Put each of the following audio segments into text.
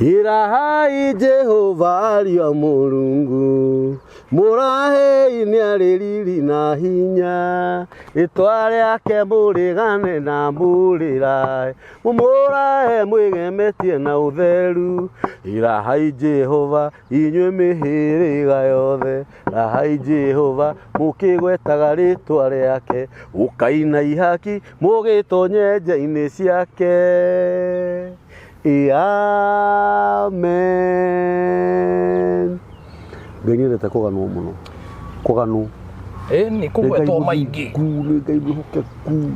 Irahai Jehova ariũ a Mũrungu, mũrahei nĩ arĩ riri na hinya, rĩtwa rĩake mũrĩgane na mũrĩrae, mũmũrae mwĩgemetie na ũtheru. Irahai Jehova inyuĩ mĩhĩrĩga yothe, rahai Jehova mũkĩgwetaga rĩtwa rĩake, ũkai na ihaki mũgĩtonye nja-inĩ ciake. Amen. Ngai nĩendete kũganwo mũno. Kũganwo. Ĩ nĩ kũgwetwo maingĩ. Nĩ Ngai mwĩhokeku.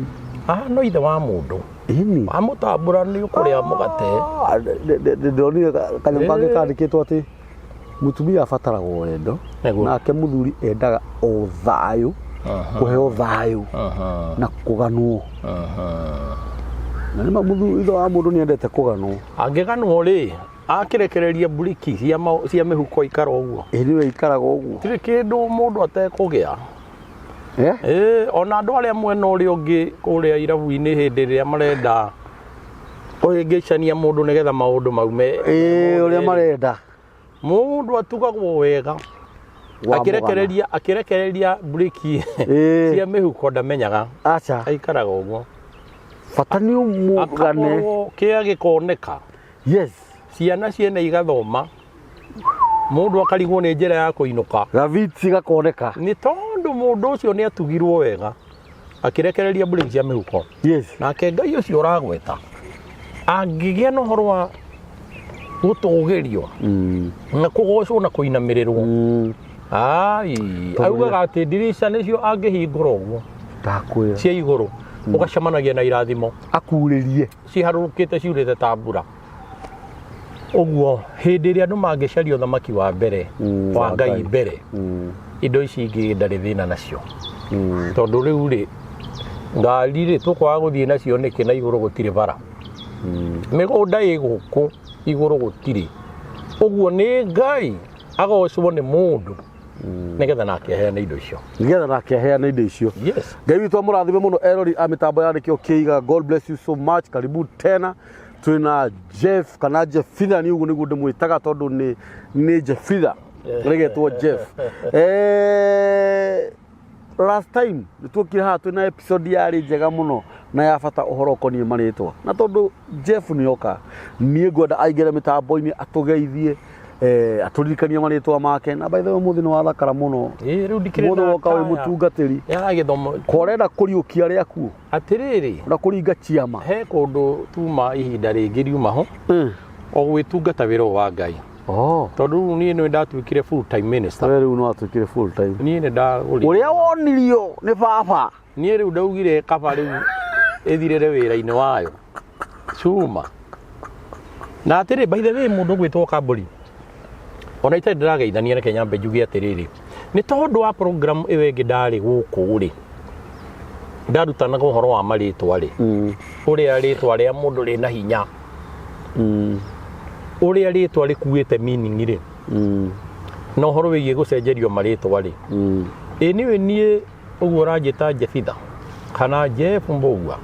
Ah, no ithe wa mũndũ. Ĩni. Wamũtambũra nĩ ũkũrĩa mũgate. Ah, ndĩronire kanyamũ kangĩ Ĩ. kandĩkĩtwo atĩ mũtumia abataraga o wendo Nĩguo. nake mũthuri endaga o thayũ kũheo thayũ na kũganwo na nĩma mũthuri ithe wa mũndũ nĩ endete kũganwo. Angĩganwo rĩ, akĩrekereria mburiki cia mĩhuko ikara ũguo. Ĩ nĩwe ikaraga ũguo. Gũtirĩ kĩndũ mũndũ atekũgĩa. Eh? Ĩ, ona andũ arĩa mwena ũrĩa ũngĩ kũrĩa irabu-inĩ hĩndĩ ĩrĩa marenda kũhĩngĩcania mũndũ nĩgetha maũndũ maume Ĩ ũrĩa marenda. Mũndũ atugagwo wega. Wa Akĩrekereria mburiki Ĩ. cia mĩhuko ndamenyaga. Aca. Aikaraga ũguo. Bata nĩ ũmũgane. Akakorwo kĩa gĩkoneka. Yes. Ciana ciene igathoma. Mũndũ akarigwo nĩ njĩra ya kũinũka. Gaviti gakoneka. Nĩ tondũ mũndũ ũcio nĩ atugirwo wega. Akĩrekereria mbureki cia mĩhuko. Yes. Nake Ngai ũcio ũragweta angĩgĩa na ũhoro wa gũtũgĩrio na kũgocwo na kũinamĩrĩrwo. Ai, augaga atĩ ndirica nĩcio angĩhingũra ũguo Ndakwĩra. cia igũrũ ũgacemanagia na irathimo Akurĩrie. Ciharũrũkĩte ciurĩte ta mbura ũguo. Hĩndĩ ĩrĩa andũ mangĩcaria ũthamaki wa mbere wa wa Ngai Ngai. mbere, indo ici ingĩ ndarĩ thĩna nacio, tondũ rĩu rĩ ngari rĩ tũkwaga gũthiĩ nacio nĩkĩ na igũrũ gũtirĩ bara, mĩgũnda ĩ gũkũ igũrũ gũtirĩ ũguo. Nĩ Ngai agocwo nĩ mũndũ nĩgetha nake aheane indo icio. Nĩgetha nake aheane indo icio. Yes. Ngai witũ amũrathime mũno erori a mĩtambo ya nĩkĩo kĩiga. God bless you so much. Karibu tena. Twĩna Jeff kana Jeffitha, nĩ ũguo nĩguo ndĩmwĩtaga tondũ nĩ Jeffitha rĩgetwo Jeff. Last time nĩ tuokire haha twĩna episode yarĩ njega mũno na ya bata ũhoro ũkoniĩ marĩtwa, na tondũ Jeff nĩ oka, niĩ ngwenda aingĩre mĩtambo-inĩ atũgeithie, atũririkanie marĩtwa make. Na by the way, ũmũthĩ nĩ wathakara mũno. Ĩ, rĩu ndikĩrĩ Mũthĩ na woka wĩ taya mũtungatĩri ya gĩthomo. Ko ũrenda kũriũkia arĩa akuũ? Atĩrĩrĩ, na kũringa ciama. He kũndũ tuma ihinda rĩngĩ riuma ho o gwĩtungata wĩra ũyũ wa Ngai. Oh. Tondũ rĩu niĩ nĩ ndatuĩkire full time minister. We rĩu no atuĩkire full time. Niĩ nĩ ndagũrire. Ũrĩa wonirio nĩ baba. Niĩ rĩu ndaugire kaba rĩu ĩthirĩre wĩra-inĩ wayo cuma. Na atĩrĩ, by the way, mũndũ ũgwĩtwo Kambũri, ona itarĩ ndĩrageithania, reke nyambe njuge atĩrĩrĩ, nĩ tondũ wa program ĩyo ĩngĩ ndarĩ gũkũ rĩ, ndarutanaga ũhoro wa marĩtwa rĩ, ũrĩa rĩtwa rĩa mũndũ rĩna hinya, ũrĩa rĩtwa rĩkuĩte meaning rĩ, na ũhoro wĩgiĩ gũcenjerio marĩtwa rĩ. Ĩ nĩũĩ niĩ ũguo ũranjĩta Jefitha kana Jeff Mbũgua,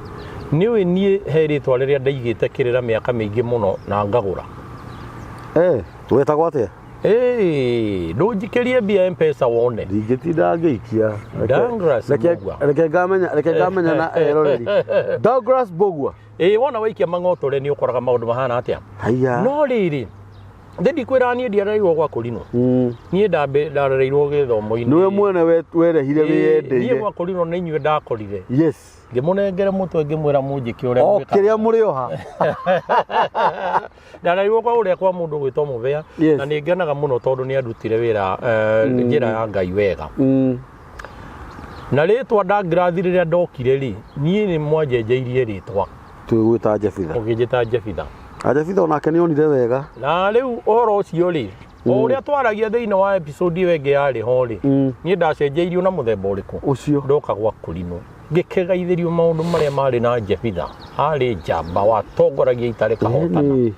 nĩũĩ niĩ he rĩtwa rĩrĩa ndaigĩte kĩrĩra mĩaka mĩingĩ mũno na ngagũra. Eh, wetagwo atĩa? Ĩĩ, ndũnjikĩrie mbia Mpesa wone. Ndingĩtinda ngĩikia. Douglas Mbũgua. Reke ngamenya na eroreri. Douglas Mbũgua. Ĩĩ, wona waikia mang'otore nĩ ũkoraga maũndũ mahana atĩa. Haiya. No rĩrĩ, thĩ ndikwĩra niĩ ndiarereirwo gwa kũrinwo. Niĩ ndarereirwo gĩthomo-inĩ. Nĩwe mwene werehire. Ĩĩ, niĩ Wĩyendeire. gwa kũrinwo nĩ inyuĩ ndakorire. Ngĩmũnengere mũtwe ngĩmwĩra mũnjĩke ũrĩa O mwĩkaga. kĩrĩa mũrĩoha. Ndarerirwo kwa ũrĩa kwa mũndũ gwĩtwo Mũbĩa. Na nĩ ngenaga mũno tondũ nĩ andutire wĩra njĩra ya Ngai wega. Na rĩtwa Douglas rĩrĩa ndokire rĩ, niĩ nĩ mwanjenjeirie rĩtwa. Twĩgwĩta Jefitha. Ũkĩnjĩta Jefitha. A Jefitha onake nĩ onire wega. Na rĩu ũhoro ũcio rĩ, o ũrĩa twaragia thĩinĩ wa episode ĩyo ĩngĩ yarĩ ho rĩ, niĩ ndacenjeirio na mũthemba ũrĩkũ? Ũcio. Ndoka gwa kũrinwo ngĩkĩgaithĩrio maũndũ marĩa marĩ na Jefitha, arĩ njamba watongoragia ita rĩkahotana.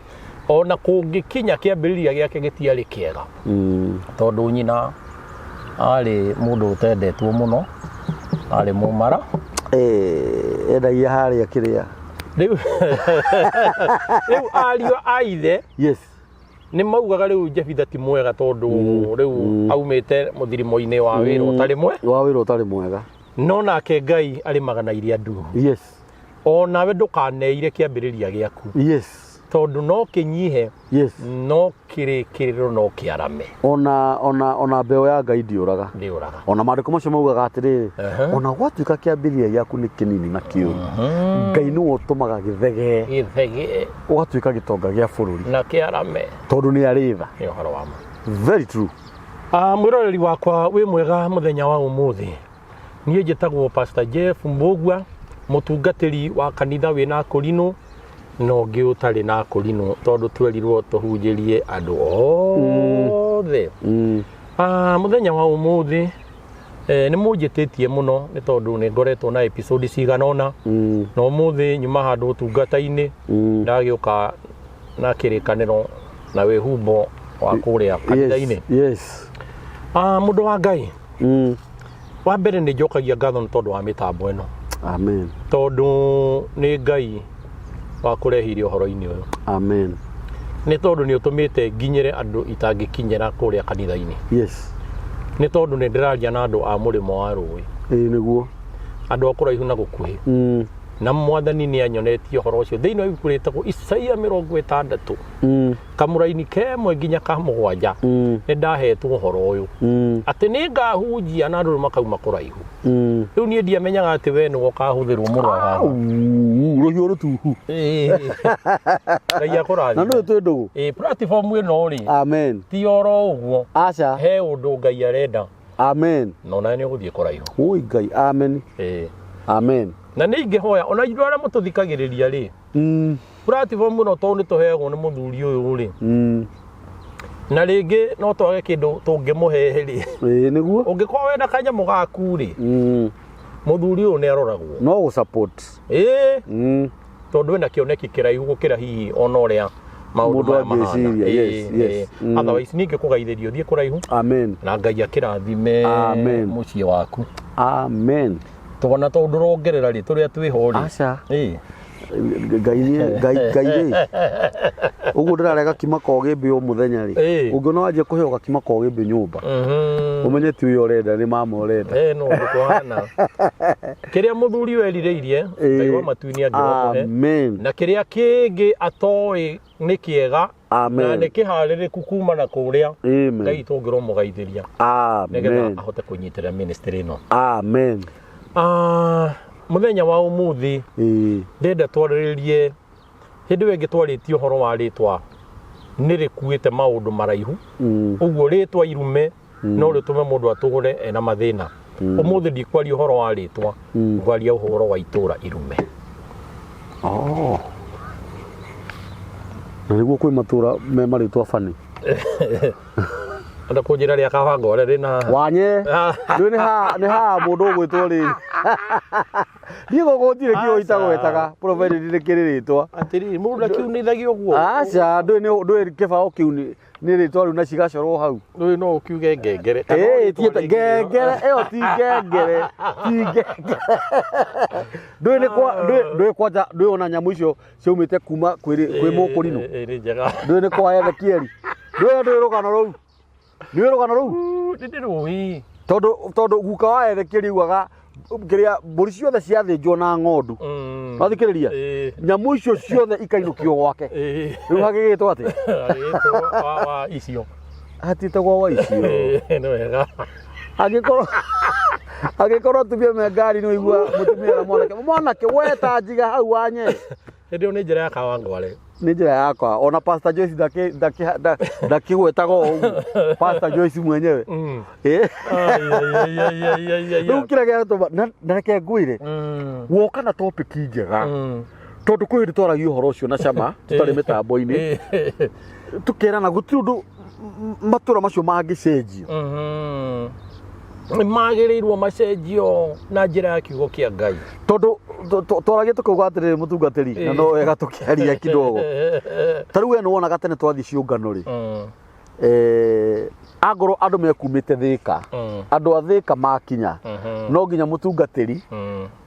Ona kũngĩkinya kĩambĩrĩria gĩake gĩtiarĩ kĩega, tondũ nyina arĩ mũndũ ũtendetwo mũno, arĩ mũmara. Eh, endagia harĩa kĩrĩa. Rĩu ariũ a ithe. Nĩ maugaga rĩu Jebitha ti mwega tondũ rĩu aumĩte mũthirimo-inĩ wa wĩra ũtarĩ mwe Wa wĩra ũtarĩ mwega. No nake Ngai arĩmaga na iria nduhu. O nawe ndũkaneire kĩambĩrĩria gĩaku. Tondũ no kĩnyihe, no kĩrĩkĩrĩro no kĩarame. Ona mbeũ ya Ngai ndĩũraga. Ndĩũraga. Ona maandĩko macio maugaga atĩrĩrĩ, ona gwatuĩka kĩambĩrĩria gĩaku nĩ kĩnini na kĩũru, Ngai nĩwe ũtũmaga gĩthegee. Gĩthegee. Ũgatuĩka gĩtonga gĩa bũrũri. Na kĩarame. Tondũ nĩ arĩ tha. Nĩ ũhoro wa ma. Very true. Mwĩroreri wakwa wĩ mwega mũthenya wa ũmũthĩ. Niĩ njĩtagwo Pastor Jeff Mbũgua, mũtungatĩri wa kanitha wĩna Akũrinũ na ũngĩ ũtarĩ na Akũrinũ tondũ twerirwo tũhunjĩrie andũ othe. Mũthenya wa ũmũthĩ nĩ mũnjĩtĩtie mũno nĩ tondũ nĩ ngoretwo na episode cigana ũna na ũmũthĩ nyuma handũ ũtungata-inĩ ndagĩũka na kĩrĩkanĩro na wĩhumbo wa kũrĩa kanitha-inĩ. Mũndũ wa Ngai, wa mbere nĩ njokagia ngatho nĩ tondũ wa mĩtambo ĩno. Amen. Tondũ nĩ Ngai wakũrehire ũhoro-inĩ ũyũ. Amen. Nĩ tondũ nĩ ũtũmĩte nginyĩre andũ itangĩkinyĩra kũrĩa kanitha-inĩ. Nĩ tondũ nĩ ndĩraria na andũ a mũrĩmo wa rũĩ. Ĩĩ nĩguo. Andũ a kũraihu na gũkuhĩ. Na mwathani nĩ anyonetie ũhoro ũcio thĩinĩ wa ibuku rĩtagwo Isaia 60. Kamũraini kemwe nginya ka 7. Nĩ ndahetwo ũhoro ũyũ. Atĩ nĩ ngahunjia na andũ makauma kũraihu. Rĩu niĩ ndiamenyaga atĩ we nĩwe ũkahũthĩrwo mũno haha. Rũhiũ rũtuhu. Ngai akũrathime. Na nĩũĩ twĩ ndũgũ. Platform ĩno rĩ. Amen. Ti oro ũguo. Aca. He ũndũ Ngai arenda. Amen. No nawe nĩ ũgũthiĩ kũraihu. Oi Ngai, amen. Amen. Na nĩ ingĩhoya ona ithuĩ arĩa mũtũthikagĩrĩria rĩ. Platform ĩno tondũ nĩ tũheagwo nĩ mũthuri ũyũ rĩ. Na rĩngĩ no twage kĩndũ tũngĩmũhe rĩ. Ĩĩ nĩguo. Ũngĩkorwo wĩna kanyamũ gaku rĩ. Mũthuri ũyũ nĩ aroragwo. No gũ support. Ĩĩ. Tondũ ena kĩoneki kĩraihu gũkĩra hihi ona ũrĩa maũndũ Mũndũ maya mahana. angĩciria, yes, yes. Otherwise niĩ ngĩkũgaithĩria ũthiĩ kũraihu. Amen. Na Ngai akĩrathime Amen. mũciĩ waku. Amen. Twana tondũ ndũrongerera rĩ tũrĩa twĩho rĩ. Aca. Ĩĩ. Ngai nĩ Ngai Ngai rĩ. Ũguo ndĩrarĩa gakima ka ũgĩmbĩ o mũthenya rĩ. Ũngĩona wanjia kũheo gakima ka ũgĩmbĩ nyũmba. Ũmenye ti ũyũ ũrenda nĩ mama ũrenda. No ũndũ kũhana. Kĩrĩa mũthuri werirĩirie, Ngai wa matu-inĩ angĩrokũhe. Amen. Na kĩrĩa kĩngĩ atoĩ nĩ kĩega. Amen. Na nĩ kĩharĩrĩku kuma na kũrĩa. Amen. Ngai tũngĩromũgaithĩria. Amen. Nĩgetha ahote kũnyitĩrĩra ministry ĩno. Amen. Mũthenya wa ũmũthĩ ndĩrenda twarĩrĩrie hĩndĩ ĩyo ĩngĩ twarĩtie ũhoro wa rĩtwa nĩ rĩkuĩte maũndũ maraihu. Ũguo rĩtwa irume no rĩtũme mũndũ atũgũre ena mathĩna. Ũmũthĩ ndikwaria ũhoro wa rĩtwa, ngwaria ũhoro wa itũra irume. Na nĩguo kwĩ matũra me marĩtwa bani. Enda kũnjĩra rĩa Kawangware rĩna Wanye. Rĩu nĩ haha mũndũ ũgwĩtwo rĩrĩ. Niĩ gũkũ gũtirĩ kĩo itagwetaga, provided nĩ kĩrĩ rĩtwa. Atĩrĩrĩ, mũndũ ndakiunithagia ũguo. Aca, ndũĩ kĩbaũ kĩu nĩ rĩtwa rĩu na cigacorwo hau. Ndũĩ no ũkiuge ngengere. Ĩĩ, ti ngengere, ĩyo ti ngengere, ti ngengere. Ndũĩ nĩ kwa, ndũĩ kwanja, ndũĩ ona nyamũ icio ciaumĩte kuma kwĩ mũkũrinũ. Ĩĩ, nĩ njega. Ndũĩ nĩ kwa Ezekieli. Ndũĩ rũgano rũu. Ndũĩ rũgano rũu? Nĩ ndĩrũĩ. Tondũ guka wa Ezekieli augaga kĩrĩa mbũri ciothe ciathĩnjwo na ng'ondu. Wathikĩrĩria? Nyamũ icio ciothe ikainũkio gwake. Rĩu hagĩgĩtwo atĩa? Hagĩgĩtwo wa icio. Hatitagwo wa icio. Nĩ wega. Angĩkorwo atumia me ngari nĩ ũigua mũtumia na mwanake. Mwanake we ta njiga hau wanye. Hĩndĩ ĩyo nĩ njĩra ya Kawangware. Nĩ njĩra yakwa. Ona Pastor Joyce ndakĩgwetaga o ũguo. Pastor Joyce mwenyewe. Rĩu kĩrĩa gĩatũma, na reke ngwĩre, woka na topic njega. Tondũ kwĩ hĩndĩ twaragia ũhoro ũcio na Chama, tũtarĩ mĩtambo-inĩ. Tũkerana gũtirĩ ũndũ matũra macio mangĩcenjio. Nĩ magĩrĩirwo macenjio na njĩra ya kiugo kĩa Ngai. Tondũ twaragia tũkauga atĩrĩrĩ mũtungatĩri, na no wega tũkĩaria kidogo. Ta rĩu we nĩ wonaga tene twathiĩ ciũngano rĩ. Angorwo andũ mekumĩte Thĩka, andũ a Thĩka makinya, no nginya mũtungatĩri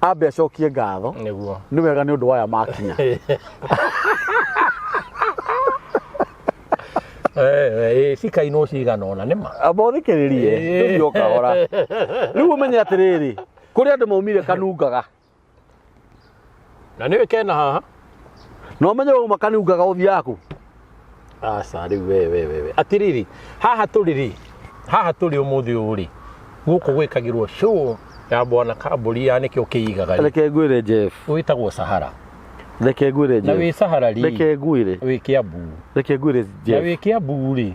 ambe acokie ngatho. Nĩguo. Nĩ wega nĩ ũndũ wa aya makinya. Cikainwo cigana ũna nĩ ma. Amba ũthikĩrĩrie, tũthiĩ o kahora. Rĩu ũmenye atĩrĩrĩ, kũrĩ andũ maumire Kanungaga. Na nĩwe kena haha. Na ũmenye wauma Kanungaga ũthiaga kũ? Aca rĩu we we we we. Atĩrĩrĩ, haha tũrĩ rĩ, haha tũrĩ ũmũthĩ ũyũ rĩ, gũkũ gwĩkagĩrwo show ya bwana Kambũri ya nĩkĩo kĩigaga rĩ. Reke ngwĩre Jeff. Wĩtagwo Sahara. Reke ngwĩre Na Jeff. wĩ Sahara rĩ, Reke ngwĩre. wĩ Kĩambu. Reke ngwĩre Na Jeff. wĩ Kĩambu rĩ,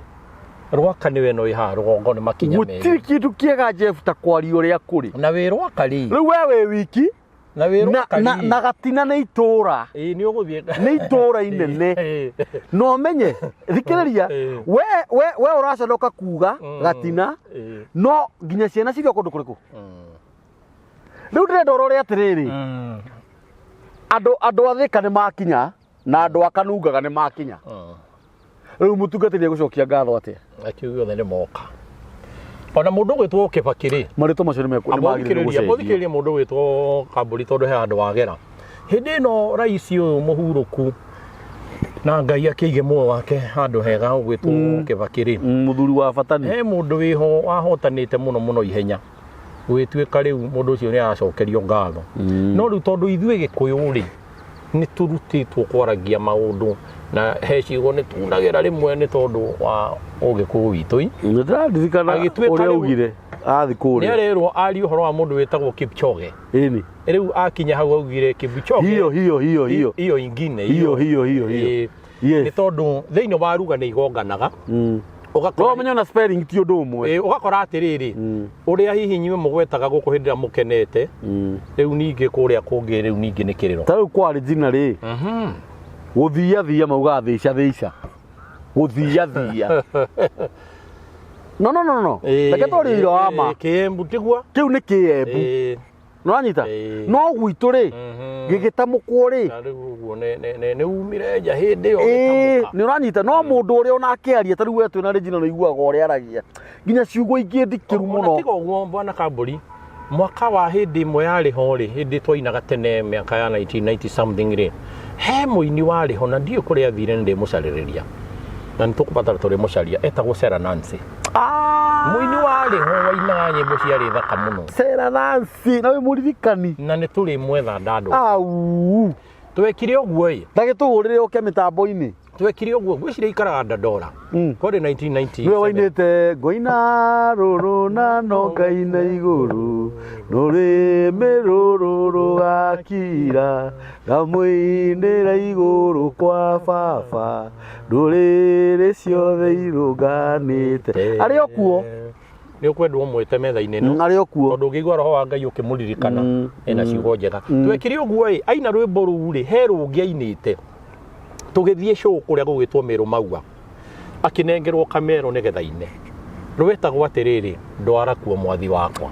Rwaka nĩwe no ĩ haha rũgongo nĩ makinya Gũtirĩ merĩ. kĩndũ kĩega Jeff ta kwaria ũrĩa kũrĩ. Na wĩ Rwaka rĩ, Rĩu we wĩ wiki na wĩ na, Rwaka na, rĩ, na gatina nĩ itũra. ĩĩ nĩ ũgũthiĩ. Nĩ itũra inene. Na ũmenye, thikĩrĩria, we, we, we ũraconoka kuga gatina, no nginya ciana cirĩ o kũndũ kũrĩkũ? Rĩu ndĩrenda ũrore atĩrĩrĩ, andũ a Thĩka nĩ makinya na andũ a Kanungaga nĩ makinya. Rĩu mũtungatĩri egũcokia ngatho atĩa? Akiuga othe nĩ moka. Ona mũndũ ũgwĩtwo Kĩbakĩ rĩ, Marĩtwa macio nĩ magĩrĩirwo gũcenjio. Mũthikĩrĩrie mũndũ ũgwĩtwo Kambũri tondũ he handũ wagera. Hĩndĩ ĩno rais ũyũ mũhurũku na Ngai akĩige muoyo wake handũ hega ũgwĩtwo Kĩbakĩ rĩ, Mũthuri wa batani. He mũndũ wĩho wahotanĩte mũno mũno ihenya gũgĩtuĩka rĩu mũndũ ũcio nĩ aracokerio ngatho. No rĩu tondũ ithuĩ Gĩkũyũ rĩ, nĩ tũrutĩtwo kwaragia maũndũ na he ciugo nĩ tunagĩra rĩmwe nĩ tondũ wa ũgĩkũyũ witũ i. Nĩ ndĩraririkana Agĩtuĩka ũrĩa rĩu- augire athiĩ Nĩ kũrĩa. arerwo arie ũhoro wa mũndũ wĩtagwo Kipchoge. Ĩni. Rĩu akinya hau augire Kipchoge. Hiyo hiyo hiyo hiyo. Hiyo ingine Hiyo hiyo hiyo hiyo. Ĩĩ. Yes. Nĩ tondũ thĩinĩ wa ruga nĩ igonganaga. Ũgakora No ũmenye ona spelling ti ũndũ ũmwe. Ĩĩ, ũgakora atĩrĩrĩ, ũrĩa hihi inyuĩ mũgwetaga gũkũ hĩndĩ ĩrĩa mũkenete, rĩu ningĩ kũrĩa kũngĩ rĩu ningĩ nĩ kĩrĩro. Ta rĩu kwarĩ jina rĩ, gũthia thia maugaga thĩca thĩca. Gũthia thia. No no no no. Reke twarie ũira wa ma. Kĩembu tiguo? Kĩu nĩ Kĩembu. Nĩwanyita? No gwitũ rĩ, gĩgĩtamũkwo rĩ, Na rĩu ũguo nĩ umire nja hĩndĩ ĩyo ĩĩ gĩtamũka. nĩ ũranyita no mũndũ ũrĩa ona akĩaria ta rĩu we twĩna Regina nĩ ũiguaga ũrĩa aragia nginya ciugo ingĩ ndikĩru Ona mũno tiga ũguo bwana Kambũri, mwaka wa hĩndĩ ĩmwe yarĩ ho rĩ, hĩndĩ twainaga tene mĩaka ya 1990 something rĩ, he mũini warĩ ho na ndiũĩ kũrĩa athire nĩ ndĩmũcarĩrĩria na nĩ tũkũbatara tũrĩmũcaria, etagwo Sarah Nancy. Mũini warĩ ho wainaga nyĩmbo ciarĩ thaka mũno. Sarah Nancy na wĩ mũririkani. Na nĩ tũrĩmwetha ndandũ. Au. Twekire ũguo ĩ. Ndagĩtũhũrĩre ũke mĩtambo-inĩ. Twekire ũguo ngwĩciria ikaraga Dandora. Kwarĩ 1997. Nĩwe wainĩte ngoina rũrũ na no ngaina igũrũ rũrĩmĩ rũrũ rũgakira ngamũinĩra igũrũ kwa baba ndũrĩrĩ ciothe irũnganĩte. Arĩ o kuo. Nĩ ũkwendwo mwĩte metha-inĩ ĩno. Arĩ o kuo. Tondũ ũngĩigua roho wa Ngai ũkĩmũririkana ena ciugo njega. Twekire ũguo ĩ, aina rwĩmbo rũu rĩ, he rũngĩ ainĩte. Tũgĩthiĩ show kũrĩa gũgwĩtwo Meru Maua. Akĩnengerwo kamero nĩgetha aine. Rwetagwo atĩrĩrĩ, ndwara kuo mwathi wakwa.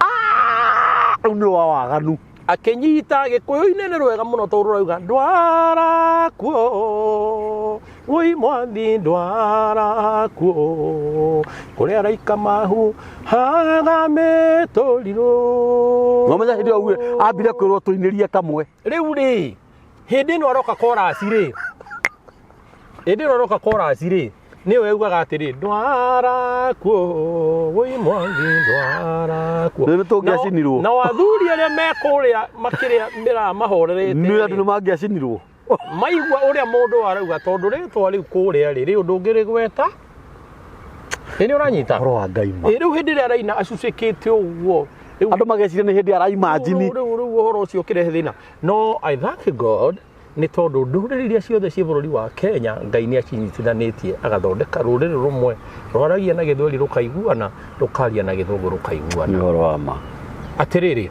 Rũu nĩ rwa waganu. Akĩnyita gĩkũyũ-inĩ nĩ rwega mũno tondũ rũrauga ndwara kuo woi mwathi ndwara kuo kũrĩa araika mahu haga mĩtũrirũ. No menya hĩndĩ ĩyo augire ambire kwĩrwo tũinĩrie kamwe. Rĩu rĩ hĩndĩ ĩno aroka korasi rĩ, hĩndĩ ĩno aroka korasi rĩ, nĩyo yaugaga atĩrĩ ndwara kuo woi mwathi ndwara kuo. Rĩu nĩtũngĩacinirwo. Na athuri arĩa me kũrĩa makĩrĩa mĩraa mahorerete Nĩ andũ nĩ mangĩacinirwo. Maigua ũrĩa mũndũ arauga tondũ rĩtwa rĩu kũrĩa rĩ, rĩu ndũngĩrĩgweta. Ĩ nĩ ũranyita? Ũhoro wa Ngai ma. Ĩ rĩu hĩndĩ ĩrĩa araina acucĩkĩte ũguo. Rĩu Andũ mageciria nĩ hĩndĩ araimagine. Rĩu ũhoro ũcio ũkĩrehe thĩna. No I thank God nĩ tondũ ndũrĩrĩ iria ciothe ciĩ bũrũri wa Kenya Ngai nĩ acinyitithanĩtie agathondeka rũrĩrĩ rũmwe rwaragia na gĩthweri rũkaiguana rũkaria na gĩthũngũ rũkaiguana. Nĩ ũhoro wa ma. Atĩrĩrĩ,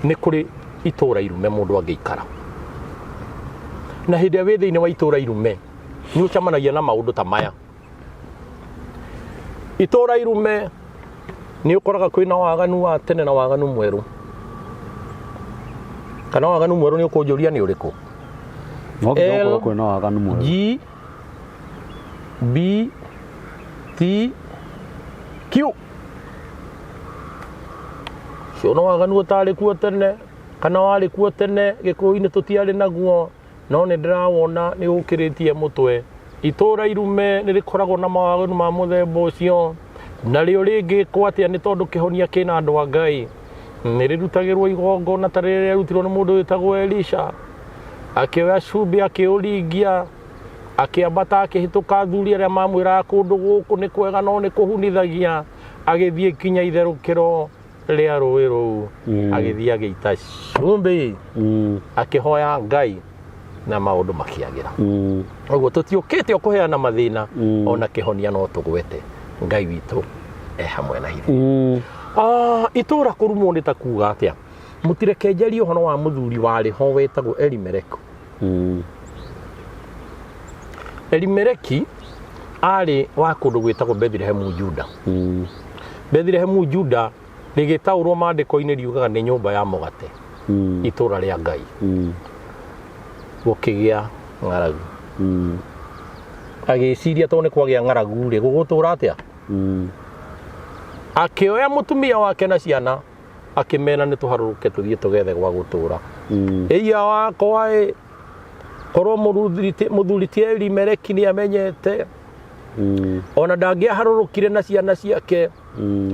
nĩ kũrĩ itũra irume mũndũ angĩikara. Na hĩndĩ ĩrĩa wĩ thĩinĩ wa itũra irume nĩ ũcemanagia na maũndũ ta maya. Itũra irume nĩ ũkoraga kwĩna waganu wa tene na waganu mwerũ. Kana waganu mwerũ nĩ ũkũnjũria nĩ ũrĩkũ? No nginya L gũkorwo kwĩna waganu mwerũ. G B T Q. Ũcio nĩ waganu ũtarĩ kuo tene kana warĩ kuo tene gĩkũyũ-inĩ tũtiarĩ naguo no nĩ ndĩrawona nĩ ũkĩrĩtie mũtwe. Itũũra irume nĩ rĩkoragwo na mawaganu ma mũthemba ũcio, narĩo rĩngĩkwo atĩa nĩ tondũ kĩhonia kĩna andũ a Ngai. Nĩ rĩrutagĩrwo igongona ta rĩrĩa rĩarutirwo nĩ mũndũ wĩtagwo Elisha. Akĩoya cumbĩ akĩũringia, akĩambata akĩhĩtũka athuri arĩa mamwĩraga kũndũ gũkũ nĩ kwega no nĩ kũhunithagia, agĩthiĩ kinya itherũkĩro rĩa rũĩ rũu, agĩthiĩ agĩita cumbĩ, akĩhoya Ngai na maũndũ makĩagĩra. Ũguo tũtiũkĩte o kũheana mathĩna, ona kĩhonia no tũgwete. Ngai witũ e hamwe na ithuĩ. Itũũra kũrumwo nĩ ta kuga atĩa? Mũtireke njarie ũhoro wa mũthuri warĩ ho wetagwo Elimeleki. Elimeleki arĩ wa kũndũ gwĩtagwo Bethilehemu Juda. Bethilehemu Juda rĩgĩtaũrwo maandĩko-inĩ riugaga nĩ nyũmba ya mũgate, itũũra rĩa Ngai. Gũkĩgĩa ng'aragu. Agĩciria tondũ nĩ kwagĩa ng'aragu rĩ, gũgũtũũra atĩa? Akĩoya mũtumia wake na ciana akĩmera nĩ tũharũrũke tũthiĩ tũgethe gwa gũtũũra. Ĩiya wakwa ĩ, korwo mũthuri ti Elimeleki nĩ amenyete, ona ndangĩaharũrũkire na ciana ciake,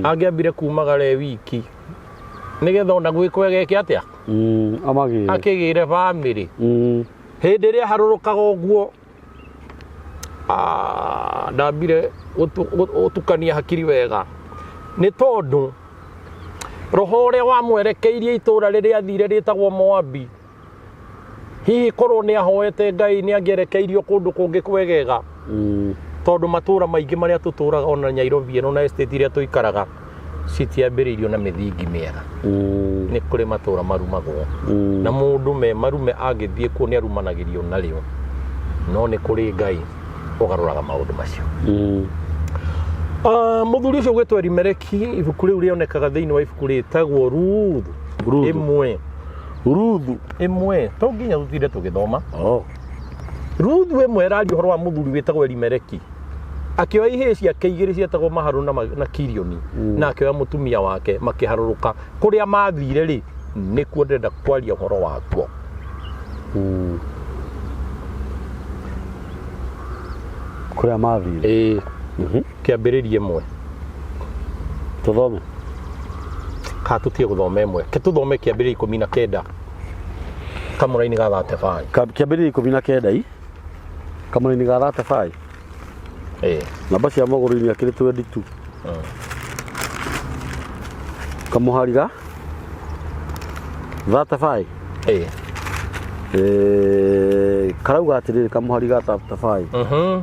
angĩambire kumagara e wiki nĩgetha ona gwĩkwo egeke atĩa? Amagĩre. Akĩgĩre bamĩrĩ. Hĩndĩ ĩrĩa aharũrũkaga ũguo, ndambire gũtukania hakiri wega, nĩ tondũ roho ũrĩa wamwerekeirie itũũra rĩrĩa athire rĩtagwo Moabi, hihi korwo nĩ ahoete Ngai nĩ angĩerekeirio kũndũ kũngĩ kwegega, tondũ matũũra maingĩ marĩa tũtũũraga ona Nairobi ĩno na estate iria tũikaraga citiambĩrĩirio na mĩthingi mĩega. Nĩ kũrĩ matũũra marumagwo, na mũndũ me marume angĩthiĩ kuo nĩ arumanagĩrio narĩo, no nĩ kũrĩ Ngai ũgarũraga maũndũ macio. Mũthuri ũcio gwĩtwo Elimeleki, ibuku rĩu rĩonekaga thĩinĩ wa ibuku rĩtagwo Ruthu. Ruthu. Ĩmwe. Ruthu. Ĩmwe, to nginya tũtinde tũgĩthoma. Oh. Ruthu ĩmwe ĩraria ũhoro wa mũthuri wĩtagwo Elimeleki. Akĩoya ihĩĩ ciake igĩrĩ cietagwo Maharu na Kirioni, na akĩoya mũtumia wake makĩharũrũka. Kũrĩa mathire rĩ, nĩkuo ndĩrenda kwaria ũhoro wakuo. Kũrĩa mathire. Ĩĩ, kĩambĩrĩria ĩmwe. Tũthome. Kana tũtige gũthoma ĩmwe. Ke tũthome kĩambĩrĩria 19 kamũraini ga 35. Kĩambĩrĩria 19 i kamũraini ga 35. Ĩĩ. Namba cia magũrũ-inĩ akĩrĩ 22. Kamũhari ga 35. Ĩĩ. Karauga atĩrĩrĩ kamũhari ga 35.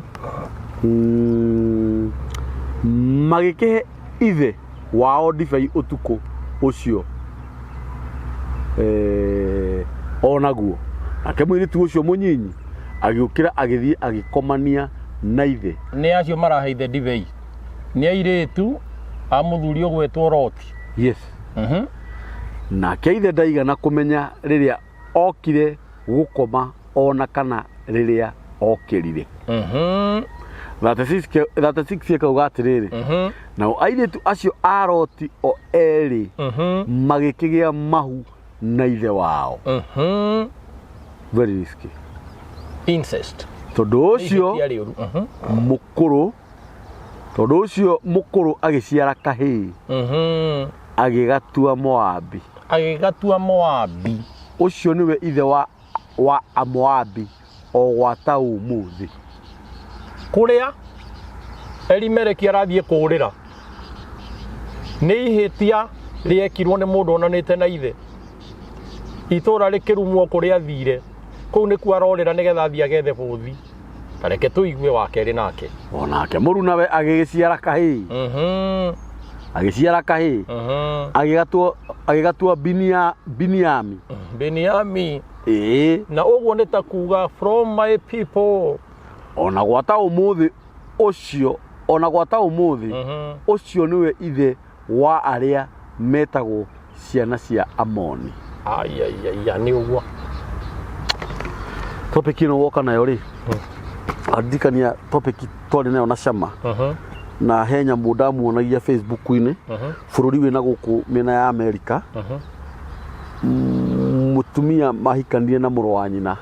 Magĩkĩhe ithe wao ndibei ũtukũ ũcio o naguo. Nake mũirĩtu ũcio mũnyinyi agĩũkĩra agĩthiĩ agĩkomania na ithe. Nĩ acio marahe ithe ndibei? Nĩ airĩtu a mũthuri ũgwĩtwo Loti. Yes. Nake ithe ndaigana kũmenya rĩrĩa okire gũkoma o na kana rĩrĩa okĩrire. 36 ĩkauga atĩrĩrĩ, nao airĩtu acio a Loti o erĩ magĩkĩgĩa mahu na ithe wao. Very risky. Incest. Tondũ ũcio Ihĩtia rĩũru. Mũkũrũ, tondũ ũcio mũkũrũ agĩciara kahĩĩ, agĩgatua Moabi. Agĩgatua Moabi. Ũcio nĩwe ithe wa Amoabi o gwata ũmũthĩ. Kũrĩa Elimeleki arathiĩ kũũrĩra nĩ ihĩtia rĩekirwo nĩ mũndũ onanĩte na ithe. Itũũra rĩkĩrumwo kũrĩa athire, kũu nĩkuo arorĩra nĩgetha athiĩ agethe bũthi. Ta reke tũigue wa kerĩ nake. O nake mũrunawe agĩgĩciara kahĩĩ. Agĩciara kahĩĩ. Agĩgatua Biniami. Biniami. Ĩĩ. Na ũguo nĩ ta kuga from my people. Ona gwata ũmũthĩ ũcio, ona gwata ũmũthĩ, ũcio nĩwe ithe wa arĩa metagwo ciana cia Amoni. Ai, ai, ai, ai, nĩ ũguo. Topic ĩno woka nayo rĩ, andirikania topic twarĩ nayo na Shama. Na he nyamũ ndamuonagia Facebook-inĩ, bũrũri wĩna gũkũ mĩena ya Amerika. Mũtumia mahikanire na mũrũ wa nyina.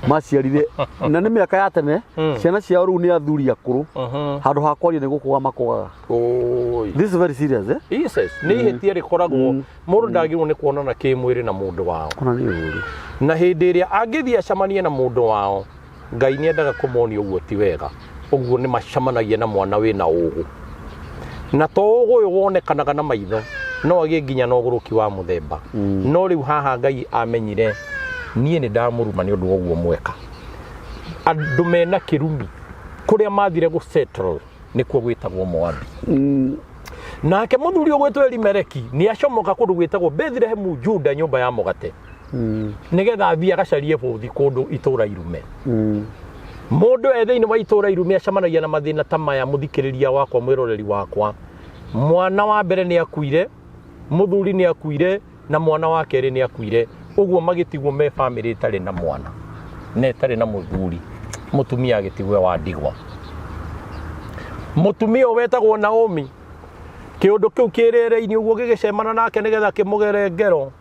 Maciarire na nĩ mĩaka ya tene, ciana ciao rĩu nĩ athuri akũrũ, handũ ha kwaria nĩ gũkũga makũgaga. Oi. This is very serious, eh? Jesus, nĩ ihĩtia rĩkoragwo mũndũ ndagĩrĩirwo nĩ kuonana kĩmwĩrĩ na mũndũ wao. Ona nĩ ũru. Na hĩndĩ ĩrĩa angĩthiĩ acemanie na mũndũ wao, Ngai nĩ endaga kũmonia ũguo ti wega. Ũguo nĩ macemanagia na mwana wĩna ũgũ, na to ũgũ ũyũ wonekanaga na maitho, no agĩe nginya na ũgũrũki wa mũthemba. No rĩu haha Ngai amenyire niĩ nĩ ndamũruma nĩ ũndũ wa ũguo mweka. Andũ mena kĩrumi kũrĩa mathire gũ settle nĩkuo gwĩtagwo Moabi. Nake mũthuri ũgwĩtwo Elimeleki nĩ acomoka kũndũ gwĩtagwo Bethlehemu Juda, nyũmba ya mũgate, nĩgetha athiĩ agacarie bũthi kũndũ itũũra irume. Mũndũ e thĩinĩ wa itũũra irume acemanagia na mathĩna ta maya. Mũthikĩrĩria wakwa, mwĩroreri wakwa, mwana wa mbere nĩ akuire, mũthuri nĩ akuire, na mwana wa kerĩ nĩ akuire. Ũguo magĩtigwo me bamĩrĩ ĩtarĩ na mwana na ĩtarĩ na mũthuri. Mũtumia agĩtigwo e wa ndigwa, mũtumia ũyũ wetagwo Naomi. Kĩũndũ kĩu kĩrĩrĩ-inĩ ũguo gĩgĩcemana nake nĩgetha kĩmũgere ngero.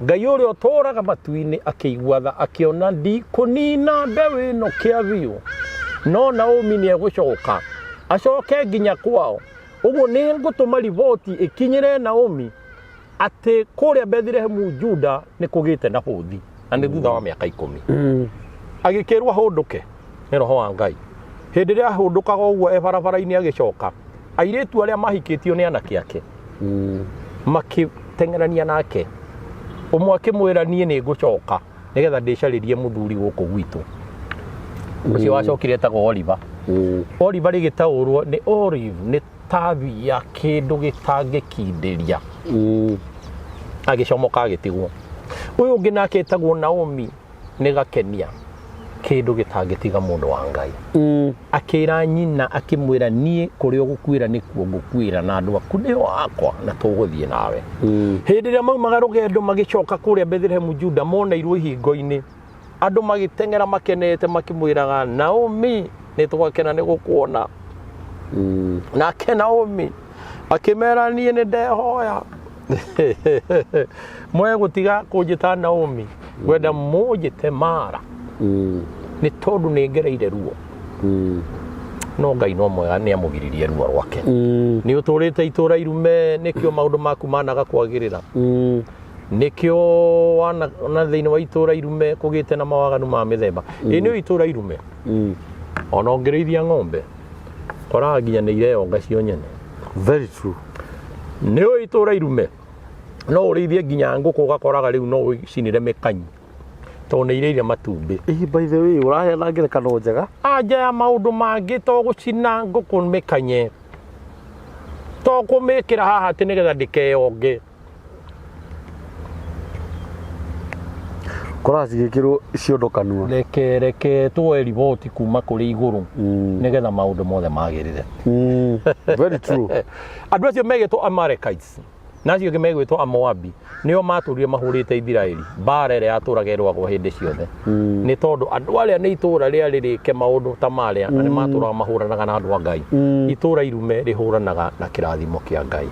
Ngai ũrĩa ũtũũraga matu-inĩ akĩigua tha, akĩona ndikũnina mbeũ ĩno kĩa biũ, no Naomi nĩ egũcoka acoke nginya kwao. Ũguo nĩ ngũtũma riboti ĩkinyĩre Naomi atĩ kũrĩa Bethlehemu Juda nĩ kũgĩte na bũthi, na nĩ thutha wa mĩaka 10. Agĩkĩrwo ahũndũke nĩ roho wa Ngai. Hĩndĩ ĩrĩa ahũndũkaga ũguo e barabara-inĩ agĩcoka, airĩtu arĩa mahikĩtio nĩ anake ake makĩteng'erania nake. Ũmwe akĩmwĩra, "Niĩ nĩ ngũcoka nĩgetha ndĩcarĩrie mũthuri gũkũ gwitũ." Ũcio wacokire etagwo Oliver. Oliver rĩgĩtaũrwo nĩ olive, nĩ tabi ya kĩndũ gĩtangĩkindĩria. Agĩcomoka agĩtigwo. Ũyũ ũngĩ nake etagwo Naomi, nĩ gakenia, kĩndũ gĩtangĩtiga mũndũ wa Ngai. Akĩra nyina, akĩmwĩra, "Niĩ kũrĩa ũgũkuĩra nĩkuo ngũkuĩra, na andũ aku nĩo akwa, na tũgũthiĩ nawe." Hĩndĩ ĩrĩa maumaga rũgendo magĩcoka kũrĩa Bethlehemu Juda, moneirwo ihingo-inĩ andũ magĩteng'era makenete makĩmwĩraga, "Naomi, nĩ twakena nĩ gũkuona." Nake Naomi akĩmera, "Niĩ nĩ ndehoya mwe gũtiga kũnjĩta Naomi, ngwenda mũnjĩte Mara, nĩ tondũ nĩ ngereire ruo." No Ngai no mwega, nĩ amũgiririe ruo rwake. Nĩ ũtũrĩte itũra irume, nĩkĩo maũndũ maku managa kwagĩrĩra. Nĩkĩo wana na thĩinĩ wa itũra irume kũgĩte na mawaganu ma mĩthemba. Ĩ nĩ itũra irume, ona ũngĩrĩithia ng'ombe koraga nginya nĩ ireyonga cio nyene. Very true. Nĩ ũĩ itũra irume no ũrĩithie nginya ngũkũ, ũgakoraga rĩu no ũcinĩre mĩkanyi tondũ nĩ irĩire matumbĩ. Ĩ, by the way, ũraheana ngerekano njega. Anja ya maũndũ mangĩ to gũcina ngũkũ mĩkanye, to kũmĩkĩra haha atĩ nĩgetha ndĩkeyonge. Koraga cigĩkĩrwo ciondo kanua. Reke tuoe riboti kuma kũrĩ igũrũ nĩgetha maũndũ mothe magĩrĩre. Very true. Andũ acio megĩtwo Amalekites na acio angĩ megwĩtwo Amoabi nĩo matũrire mahũrĩte Isiraeli mbara ĩrĩa yatũraga ĩrũagwo hĩndĩ ciothe, nĩ tondũ andũ arĩa nĩ itũra rĩarĩ rĩke maũndũ ta marĩa, na nĩ matũraga mahũranaga na andũ a Ngai. Itũra irume rĩhũranaga na kĩrathimo kĩa Ngai.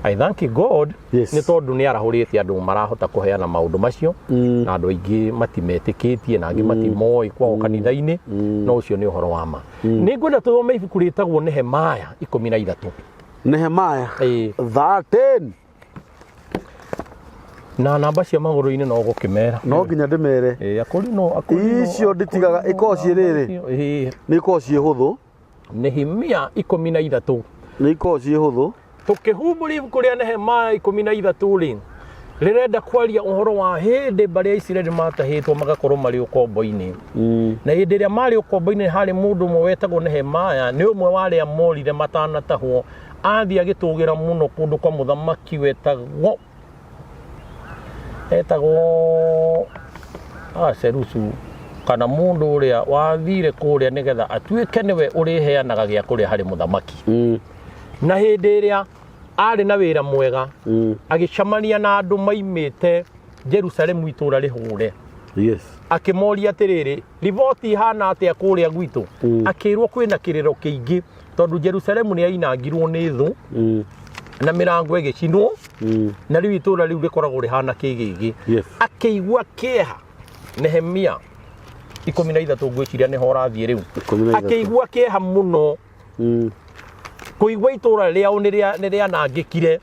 I thank God nĩ tondũ nĩ arahũrĩte andũ marahota kũheana maũndũ macio, na andũ aingĩ matimetĩkĩtie na angĩ matimoĩ kwao kanitha-inĩ, no ũcio nĩ ũhoro wa ma. Nĩ ngwenda tũthome ibuku rĩtagwo Nehemaya 13. Nehemiah 13. Na namba cia magũrũ-inĩ no gũkĩmera. No nginya ndĩmere. Ĩĩ, akũrinũ akũrinũ. Icio nditigaga, ikoragwo ciĩ rĩrĩ. Nĩ ikoragwo ciĩ hũthũ. Nehemia 13. Nĩ ikoragwo ciĩ hũthũ. Tũkĩhumbũria ibuku rĩa Nehemia 13 rĩ, rĩrenda kwaria ũhoro wa hĩndĩ mbarĩ ya Isiraeli matahĩtwo magakorwo marĩ ũkombo-inĩ. Na hĩndĩ ĩrĩa marĩ ũkombo-inĩ harĩ mũndũ ũmwe wetagwo Nehemia, nĩ ũmwe wa arĩa morire matanatahwo. Athiĩ agĩtũgĩra mũno kũndũ kwa mũthamaki wetagwo etagwo Aserusu, kana mũndũ ũrĩa wathire kũrĩa nĩgetha atuĩke nĩwe ũrĩheanaga gĩa kũrĩa harĩ mũthamaki. Na hĩndĩ ĩrĩa arĩ na wĩra mwega, agĩcemania na andũ maimĩte Jerusalemu itũũra rĩhũre. Akĩmoria atĩrĩrĩ, "Riboti ihana atĩa kũrĩa gwitũ?" Akĩrwo kwĩna kĩrĩro kĩingĩ tondũ Jerusalemu nĩ yainangirwo nĩ thũ na mĩrango ĩgĩcinwo, na rĩu itũũra rĩu rĩkoragwo rĩhana kĩgĩgĩ. Akĩigua kĩeha Nehemia. 13 ngwĩciria nĩho ũrathiĩ rĩu. 13. Akĩigua kĩeha mũno kũigua itũra rĩao nĩ rĩanangĩkire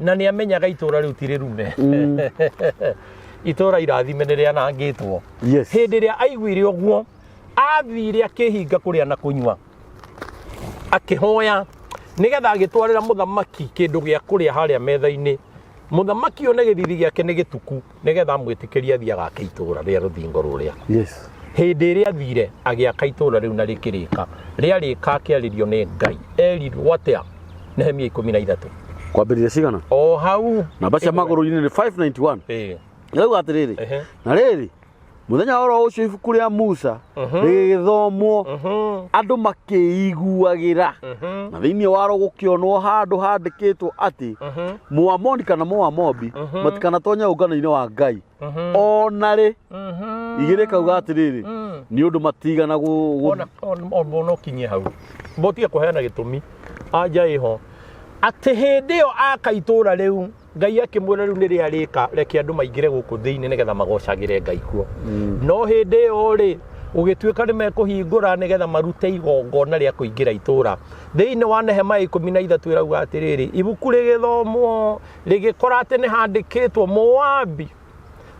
na nĩ amenyaga itũra rĩu ti rĩrume, itũra irathime nĩ rĩanangĩtwo. Hĩndĩ ĩrĩa aiguire ũguo, athire akĩhinga kũrĩa na kũnyua, akĩhoya nĩgetha agĩtwarĩra mũthamaki kĩndũ gĩa kũrĩa harĩa metha-inĩ, mũthamaki one gĩthithi gĩake nĩ gĩtuku, nĩgetha amwĩtĩkĩrie athiĩ agake itũra rĩa rũthingo rũrĩa. Hĩndĩ ĩrĩa athire agĩaka itũra rĩu na rĩkĩrĩka, rĩarĩka akĩarĩrio nĩ Ngai. Erirwo atĩa? Nehemia 13. Kwambĩrĩria cigana? O hau. Namba cia magũrũ-inĩ nĩ 591. Ĩĩ. Rĩu atĩrĩrĩ, na rĩrĩ, mũthenya oro ũcio ibuku rĩa Musa rĩgĩthomwo, andũ makĩiguagĩra, na thĩinĩ waro gũkĩonwo handũ handĩkĩtwo atĩ Mũamoni kana Mũamobi matikanatonye ũngano-inĩ wa Ngai ona rĩ. Igĩrĩ kauga atĩrĩrĩ, nĩ ũndũ matigana Ona ũkinyie hau, mbotige kũheana gĩtũmi anja ĩho atĩ hĩndĩ ĩyo aka itũra rĩu, Ngai akĩmwĩra rĩu nĩ rĩarĩka, reke andũ maingĩre gũkũ thĩinĩ nĩgetha magocagĩre Ngai kuo. No hĩndĩ ĩyo rĩ, gũgĩtuĩka nĩ mekũhingũra nĩgetha marute igongona rĩa kũingĩra itũra. Thĩinĩ wa Nehemia 13 ĩrauga atĩrĩrĩ, ibuku rĩgĩthomwo rĩgĩkora atĩ nĩ handĩkĩtwo Moabi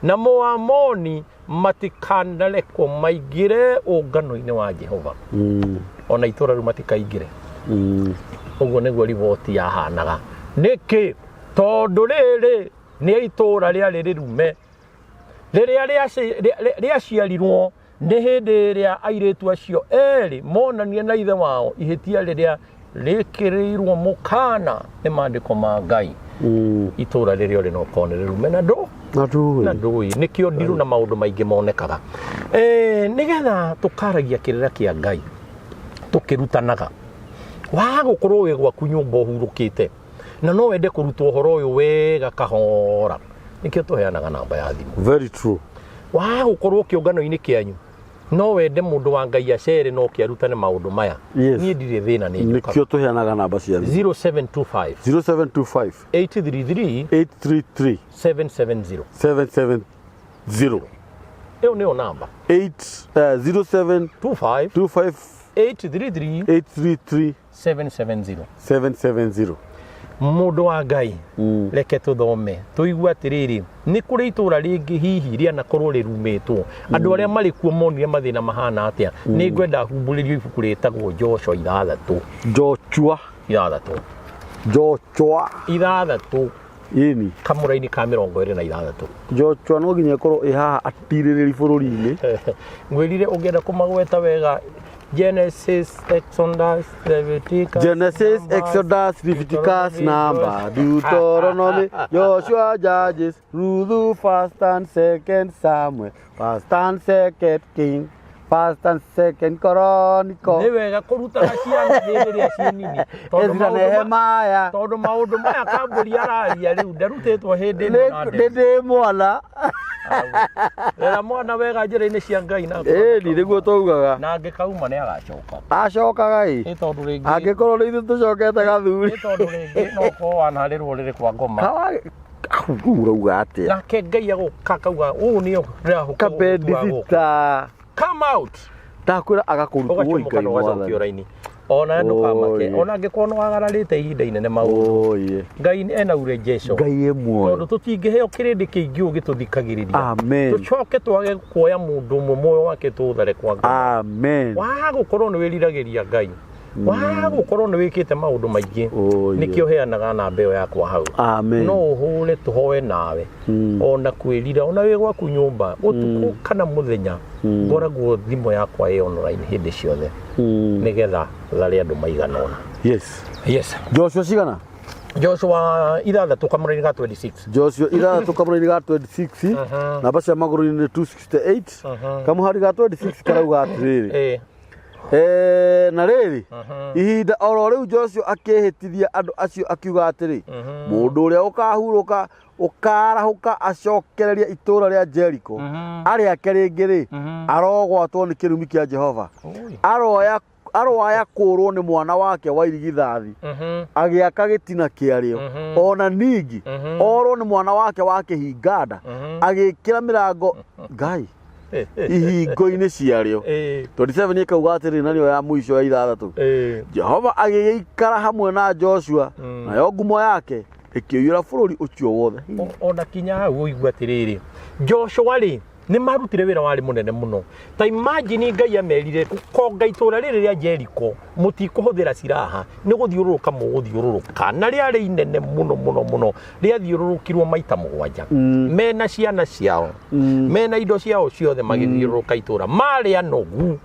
na Moamoni matikanarekwo maingĩre ũngano-inĩ wa Jehova, ona itũra rĩu matikaingĩre. Ũguo nĩguo riboti yahanaga. Nĩkĩ? Tondũ rĩrĩ nĩ itũra rĩarĩ rĩrume rĩrĩa rĩaciarirwo nĩ hĩndĩ ĩrĩa airĩtu acio erĩ monanie na ithe wao ihĩtia rĩrĩa rĩkĩrĩirwo mũkana nĩ maandĩko ma Ngai. Itũra rĩrĩa ũrĩ no korwo nĩ rĩrume na ndũ na ndũĩ. Na ndũĩ nĩkĩo ndirũ na maũndũ maingĩ monekaga. Nĩgetha tũkaragia kĩrĩra kĩa Ngai tũkĩrutanaga, waga gũkorwo wĩ gwaku nyũmba ũhurũkĩte na no wende kũrutwo ũhoro ũyũ wega kahora, nĩkĩo tũheanaga namba ya thimũ. Very true. Waga gũkorwo kĩũngano-inĩ kĩanyu, no wende mũndũ wa Ngai acere no kĩarutane maũndũ maya, niĩ ndirĩ thĩna, nĩ njũkaga. Nĩkĩo tũheanaga namba cia thimũ. 0725 0725 833 833 770. 770. Ĩyo nĩyo namba. 8 07 25 25 833 833 770. 770. Mũndũ wa Ngai, reke tũthome tũigue atĩrĩrĩ, nĩ kũrĩ itũra rĩngĩ hihi rĩanakorwo rĩrumĩtwo, andũ arĩa marĩ kuo monire mathĩna mahana atĩa. Nĩ ngwenda humbũrĩrio ibuku rĩtagwo Joshua 6. Joshua. 6. Joshua. 6. Ĩni. Kamũra-inĩ ka 26. Joshua no nginya ĩkorwo ĩ haha atirĩrĩri bũrũri-inĩ. Ngwĩrire ũngĩenda kũmagweta wega, Genesis, Exodus, Leviticus, Genesis, Numbers, Exodus, Leviticus, Deuteronomy, Number, Deuteronomy, Joshua, Judges, Ruth, First and Second Samuel, First and Second King, First and Second Chronicle, Nĩ wega kũrutaga ciana hĩndĩ ĩrĩa ciĩ nini, tondũ Ezra, Nehemiah. Tondũ maũndũ maya kambũri araria rĩu ndarutĩtwo hĩndĩ ĩno na Nĩ ndemi. ndĩ mwana. Rera mwana wega njĩra-inĩ cia Ngai na Ĩni nĩguo taugaga. Na angĩkauma nĩ agacoka. Acokaga ĩ. Nĩ tondũ rĩngĩ Angĩkorwo nĩ ithuĩ tũcokete gathuri. Nĩ tondũ rĩngĩ no ũkorwo wanarĩrwo rĩrĩ kwa ngoma. Rĩu ũrauga atĩa? Nake Ngai agũka akauga ũũ nĩyo ndĩrahũka. Kabendithita. Come out. Ndakwĩra agakũrutwo oi Ũgacomoka Ngai na ũgacokio mwathani. raini, ona ndũkamake. Oi. Ona angĩkorwo nĩ wagararĩte ihinda inene maũndũ, Oye. Ngai ena urejesho. Ngai e muoyo. Tondũ tũtingĩheo kĩrĩndĩ kĩingĩ ũũ gĩtũthikagĩrĩria, Amen. tũcoke twage kuoya mũndũ ũmwe muoyo wake tũũthare kwa Ngai. Amen. Waga gũkorwo nĩ wĩriragĩria Ngai, waga gũkorwo nĩ wĩkĩte maũndũ maingĩ, Oye. nĩkĩo heanaga namba ĩyo yakwa hau. Amen. No ũhũre tũhoe nawe, ona kwĩrira, ona wĩ gwaku nyũmba ũtukũ kana mũthenya, ngoragwo thimũ yakwa ĩ online hĩndĩ ciothe nĩgetha thare andũ maigana ũna. Yes. Yes. Joshua cigana? Joshua 6 kamũra-inĩ ga 26. Joshua 6 kamũra-inĩ ga 26, namba cia magũrũ-inĩ nĩ 268, kamũhari ga 26 karauga atĩrĩrĩ, na rĩrĩ, ihinda oro rĩu Joshua akĩhĩtithia andũ acio akiuga atĩrĩ, mũndũ ũrĩa ũkahurũka ũkarahũka acokereria itũũra rĩa Jericho arĩake rĩngĩ rĩ, arogwatwo nĩ kĩrumi kĩa Jehova, Oi. aroya aroaya kũũrwo nĩ mwana wake wa irigithathi agĩaka gĩtina kĩarĩo, ona ningĩ orwo nĩ mwana wake wa kĩhinganda agĩkĩra mĩrango. Ngai. Ihingo-inĩ ciarĩo. 27 ĩkauga atĩrĩ, na nĩyo ya mũico ya ithathatũ, Jehova agĩgĩikara hamwe na Joshua, nayo ngumo yake ĩkĩiyũra bũrũri ũcio wothe. Ona kinya hau ũigue atĩrĩrĩ, Joshua rĩ, nĩ marutire wĩra warĩ mũnene mũno. Ta imagine Ngai amerire konga itũra rĩrĩ rĩa Jericho, mũtikũhũthĩra silaha, nĩ gũthiũrũrũka mũgũthiũrũrũka, na rĩarĩ inene mũno mũno mũno, rĩathiũrũrũkirwo maita 7. Mena ciana ciao, mena indo ciao ciothe, magĩthiũrũrũka itũra marĩ anogu.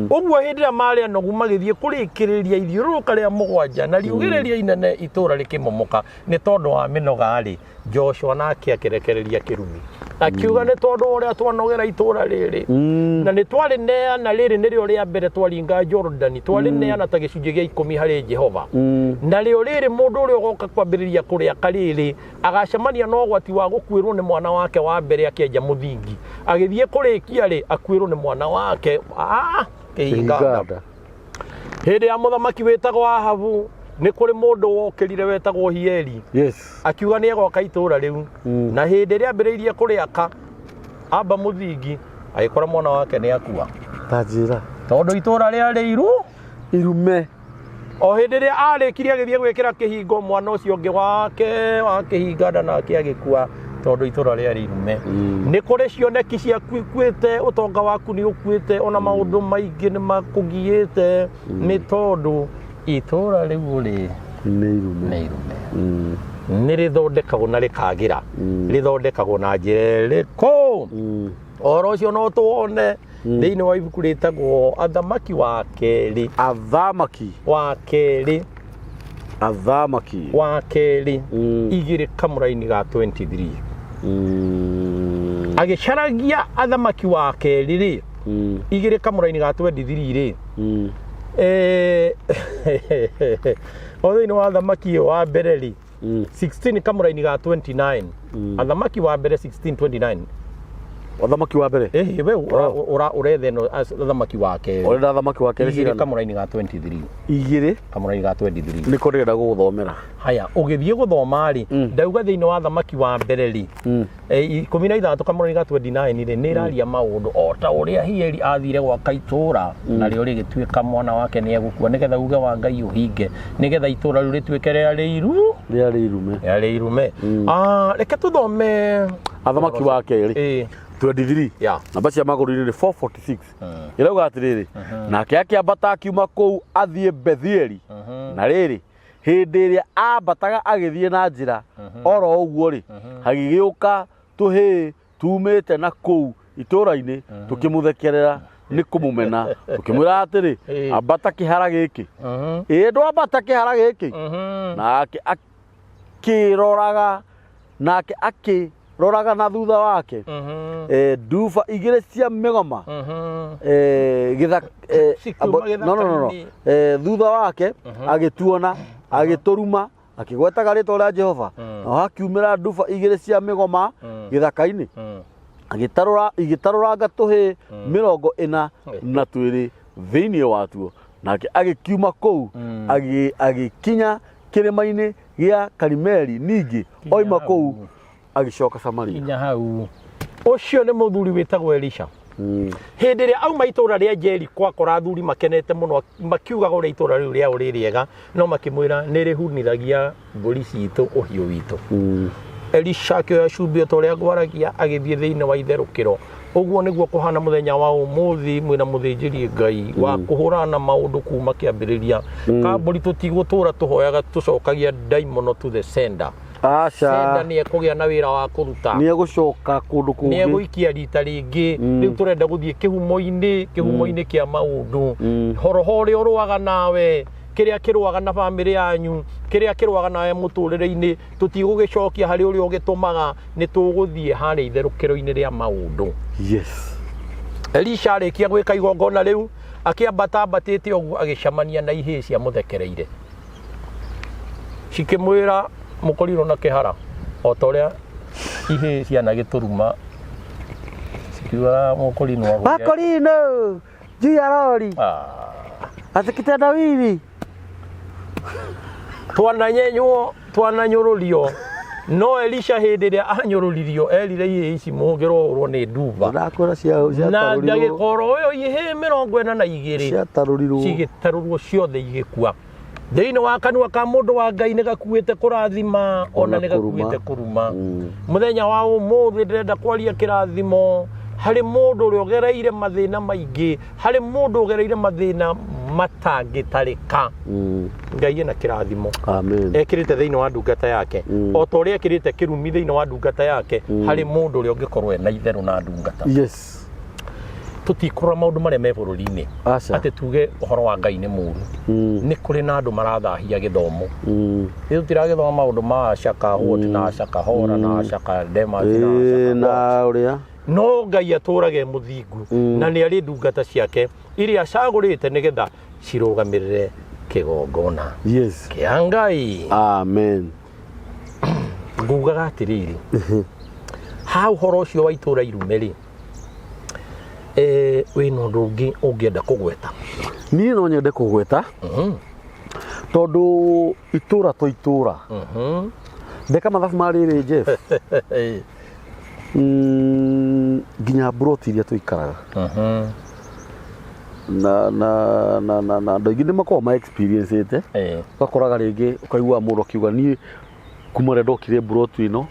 Ũguo hĩndĩ ĩrĩa marĩ anogu magĩthiĩ kũrĩkĩrĩria ithiũrũrũka rĩa 7 na riugĩrĩria inene, itũra rĩkĩmomoka nĩ tondũ wa mĩnoga rĩ. Joshua nake akĩrekereria kĩrumi, akiuga nĩ tondũ wa ũrĩa twanogera itũra rĩrĩ na nĩ twarĩneana, rĩrĩ nĩrĩo rĩa mbere twaringa Jorodani, twarĩneana ta gĩcunjĩ gĩa 10 harĩ Jehova, narĩo rĩrĩ mũndũ ũrĩa ũgoka kwambĩrĩria kũrĩaka rĩrĩ agacemania na ũgwati wa gũkuĩrwo nĩ mwana wake wa mbere akĩenja mũthingi, agĩthiĩ kũrĩkia rĩ akuĩrwo nĩ mwana wake kĩhinga nda. Hĩndĩ ya mũthamaki wĩtagwo Ahabu, nĩ kũrĩ mũndũ wokĩrire wetagwo Hieli, akiuga nĩ egwaka itũũra rĩu. Na hĩndĩ ĩrĩa ambĩrĩirie kũrĩaka, amba mũthingi, agĩkora mwana wake nĩ akua. Ta njĩra. Tondũ itũũra rĩarĩ iru irume. O hĩndĩ ĩrĩa arĩkirie agĩthiĩ gwĩkĩra kĩhingo, mwana ũcio ũngĩ wake wa kĩhinga nda nake agĩkua, tondũ itũũra rĩarĩ irume. Nĩ kũrĩ cioneki ciaku ikuĩte, ũtonga waku nĩ ũkuĩte, ona maũndũ maingĩ nĩ makũgiĩte, nĩ tondũ itũũra rĩu rĩ nĩ irume. Nĩ irume. Nĩ rĩthondekagwo na rĩkagĩra. Rĩthondekagwo na njĩra ĩrĩkũ? Ũhoro ũcio no tũwone thĩinĩ wa ibuku rĩtagwo Athamaki wa Kerĩ. Athamaki wa Kerĩ. Athamaki wa Kerĩ 2 kamũraini ga 23. Agĩcaragia Athamaki wa Kerĩ rĩ, 2 kamũraini ga 23 rĩ, o thĩinĩ wa Athamaki ĩyo wa Mbere rĩ, 16 kamũraini ga 29. Athamaki wa Mbere 16:29. Athamaki wa Mbere. Ĩhĩ, we ũretha ĩno Athamaki wa Kerĩ. Ũrenda Athamaki wa Kerĩ 2 cigana? Kamũraini ga 23. 2 Kamũraini ga 23. Nĩko ndĩrenda gũgũthomera. Haya, ũgĩthiĩ gũthoma rĩ, ndauga thĩinĩ wa Athamaki wa Mbere rĩ, 16 kamũraini ga 29 rĩ, nĩ ĩraria maũndũ o ta ũrĩa Hieli athire gwaka itũũra narĩo rĩgĩtuĩka mwana wake nĩ egũkua, nĩgetha uge wa Ngai ũhinge, nĩgetha itũũra rĩu rĩtuĩke rĩarĩ iru Rĩarĩ irume. Rĩarĩ irume. Ah, reke tũthome Athamaki wa Kerĩ 23, namba cia magũrũ-inĩ nĩ 446. Ĩrauga atĩrĩrĩ, nake akĩambata akiuma kũu athiĩ Bethieli, na rĩrĩ, hĩndĩ ĩrĩa ambataga agĩthiĩ na njĩra oro ũguo rĩ, hagĩgĩũka tũhĩĩ tumĩte na kũu itũũra-inĩ tũkĩmũthekerera nĩ kũmũmena, tũkĩmwĩra atĩrĩ, ambata kĩhara gĩkĩ, ĩĩ ndwambata kĩhara gĩkĩ. Nake akĩroraga, nake akĩroraga na thutha wake, nduba 2 cia mĩgoma, gĩthaka, Cikiuma no. gĩthaka-inĩ. Thutha wake agĩtuona, agĩtũruma, akĩgwetaga rĩtwa rĩa Jehova. Naho hakiumĩra nduba 2 cia mĩgoma gĩthaka-inĩ, igĩtarũranga tũhĩĩ 42 thĩinĩ watuo. Nake agĩkiuma kũu, agĩkinya kĩrĩma-inĩ gĩa Karimeli, ningĩ oima kũu agĩcoka Samaria. Kinya hau. Ũcio nĩ mũthuri wĩtagwo Elisha. Hĩndĩ ĩrĩa auma itũũra rĩa Jeriko, akora athuri makenete mũno, makiugaga ũrĩa itũũra rĩu rĩao rĩ rĩega, no makĩmwĩra nĩ rĩhunithagia mbũri citũ ũhiũ witũ. Elisha akĩoya cumbĩ o ta ũrĩa ngwaragia, agĩthiĩ thĩinĩ wa itherũkĩro. Ũguo nĩguo kũhana mũthenya wa ũmũthĩ mwĩna mũthĩnjĩri Ngai wa kũhũrana na maũndũ kuma kĩambĩrĩria. Kambũri, tũtigũtũra tũhoyaga tũcokagia ndaimono to the sender. Aca. Sender nĩ ekũgĩa na wĩra wa kũruta. Nĩ egũcoka kũndũ Nĩ kũngĩ. egũikia rita rĩngĩ. Rĩu tũrenda gũthiĩ kĩhumo-inĩ kĩa maũndũ. Horoho ũrĩa ũrũaga nawe, kĩrĩa kĩrũaga na bamĩrĩ yanyu, kĩrĩa kĩrũaga nawe mũtũrĩre-inĩ, tũtigũgĩcokia harĩ ũrĩa ũgĩtũmaga, nĩ tũgũthiĩ harĩa itherũkĩro-inĩ rĩa maũndũ. Elisha arĩkia gwĩka igongona rĩu, akĩambata ambatĩte ũguo, agĩcemania na ihĩĩ ciamũthekereire, cikĩmwĩra mũkorirwo na kĩhara o ta ũrĩa ihĩĩ ciana gĩtũruma cikiugaga mũkorinwo agũire. Makorino juu ya lori. Ati kitendawili. Twananyenywo, twananyũrũrio, No Elisha hĩndĩ ĩrĩa anyũrũririo erire ihĩĩ ici mũngĩrohũrwo nĩ nduba. Ndakwĩra Na ciatarũrirwo. ndagĩka oro ĩyo ihĩĩ 42 Ciatarũrirwo. cigĩtarũrwo ciothe igĩkua. Thĩinĩ wa kanua ka mũndũ wa Ngai nĩ gakuĩte kũrathima ona Ona nĩ kũruma. gakuĩte kũruma. Mũthenya wa ũmũthĩ ndĩrenda kwaria kĩrathimo harĩ mũndũ ũrĩa ũgereire mathĩna maingĩ, harĩ mũndũ ũgereire mathĩna matangĩtarĩka. Ngai ena kĩrathimo. Amen. Ekĩrĩte thĩinĩ wa ndungata yake o ta ũrĩa ekĩrĩte kĩrumi thĩinĩ wa ndungata yake harĩ mũndũ ũrĩa ũngĩkorwo ena itherũ na ndungata. Yes. Tũtikũrora maũndũ marĩa me bũrũri-inĩ Aca. atĩ tuge ũhoro wa Ngai nĩ mũru. Nĩ kũrĩ na andũ marathahia gĩthomo. Ithuĩ tũtiragĩthoma maũndũ ma Ashaka what na Ashaka hora na Ashaka Demat na Ĩĩ, Ashaka na what. ũrĩa No Ngai atũrage mũthingu na nĩ arĩ ndungata ciake iria acagũrĩte nĩgetha cirũgamĩrĩre kĩgongona Yes. kĩa Ngai. Amen. Ngugaga atĩrĩrĩ, ha ũhoro ũcio wa itũra irume rĩ, wĩna ũndũ ũngĩ ũngĩenda kũgweta? Niĩ no nyende kũgweta tondũ itũra to itũra. Ndeka mathabu ma rĩrĩ Jeff. Nginya mburoti iria tũikaraga na na na na na andũ aingĩ nĩ makoragwo ma experience ĩte ũgakoraga rĩngĩ ũkaigua mũndũ akiuga niĩ kuma rĩrĩa ndokire mburoti ĩno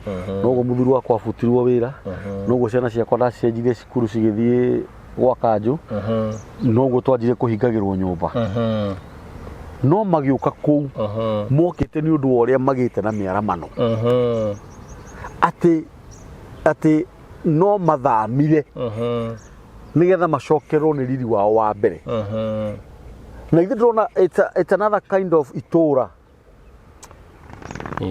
noguo mũthuri wakwa abutirwo wĩra, noguo ciana ciakwa ndacenjirie cukuru cigĩthiĩ gwa kanjũ, noguo twanjire kũhingagĩrwo nyũmba. No magĩũka kũu mokĩte nĩ ũndũ wa ũrĩa magĩte na mĩaramano atĩ atĩ no mathamire nĩgetha macokerwo nĩ riri wao wa mbere. Na ithuĩ ndĩrona it's another kind of itũra.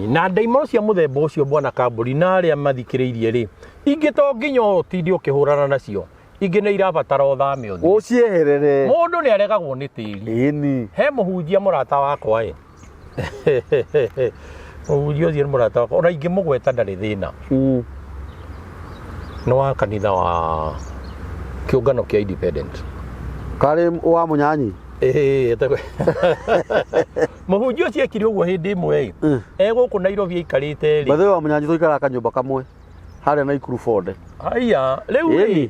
Na ndaimono cia mũthemba ũcio bwana Kambũri na arĩa mathikĩrĩirie rĩ, ingĩ to nginya ũtinde ũkĩhũrana nacio, ingĩ nĩ irabatara ũthame ũthiĩ. Ũcieherere. Mũndũ nĩ aregagwo nĩ tĩri. Ĩni. He mũhunjia mũrata wakwa ĩ. Mũhunjia ũcio nĩ mũrata wakwa, ona ingĩmũgweta ndarĩ thĩna. Nĩ wa kanitha wa kĩũngano kĩa Independent. Karĩ wa Mũnyanyi? Ĩĩ, mũhunjia ũcio ekire ũguo hĩndĩ ĩmwe ĩ. E gũkũ Nairobi aikarĩte rĩ. By the way, wa Mũnyanyi tũikaraga kanyũmba kamwe harĩa Naikuru Bonde. Aya, rĩu rĩ, Ĩni.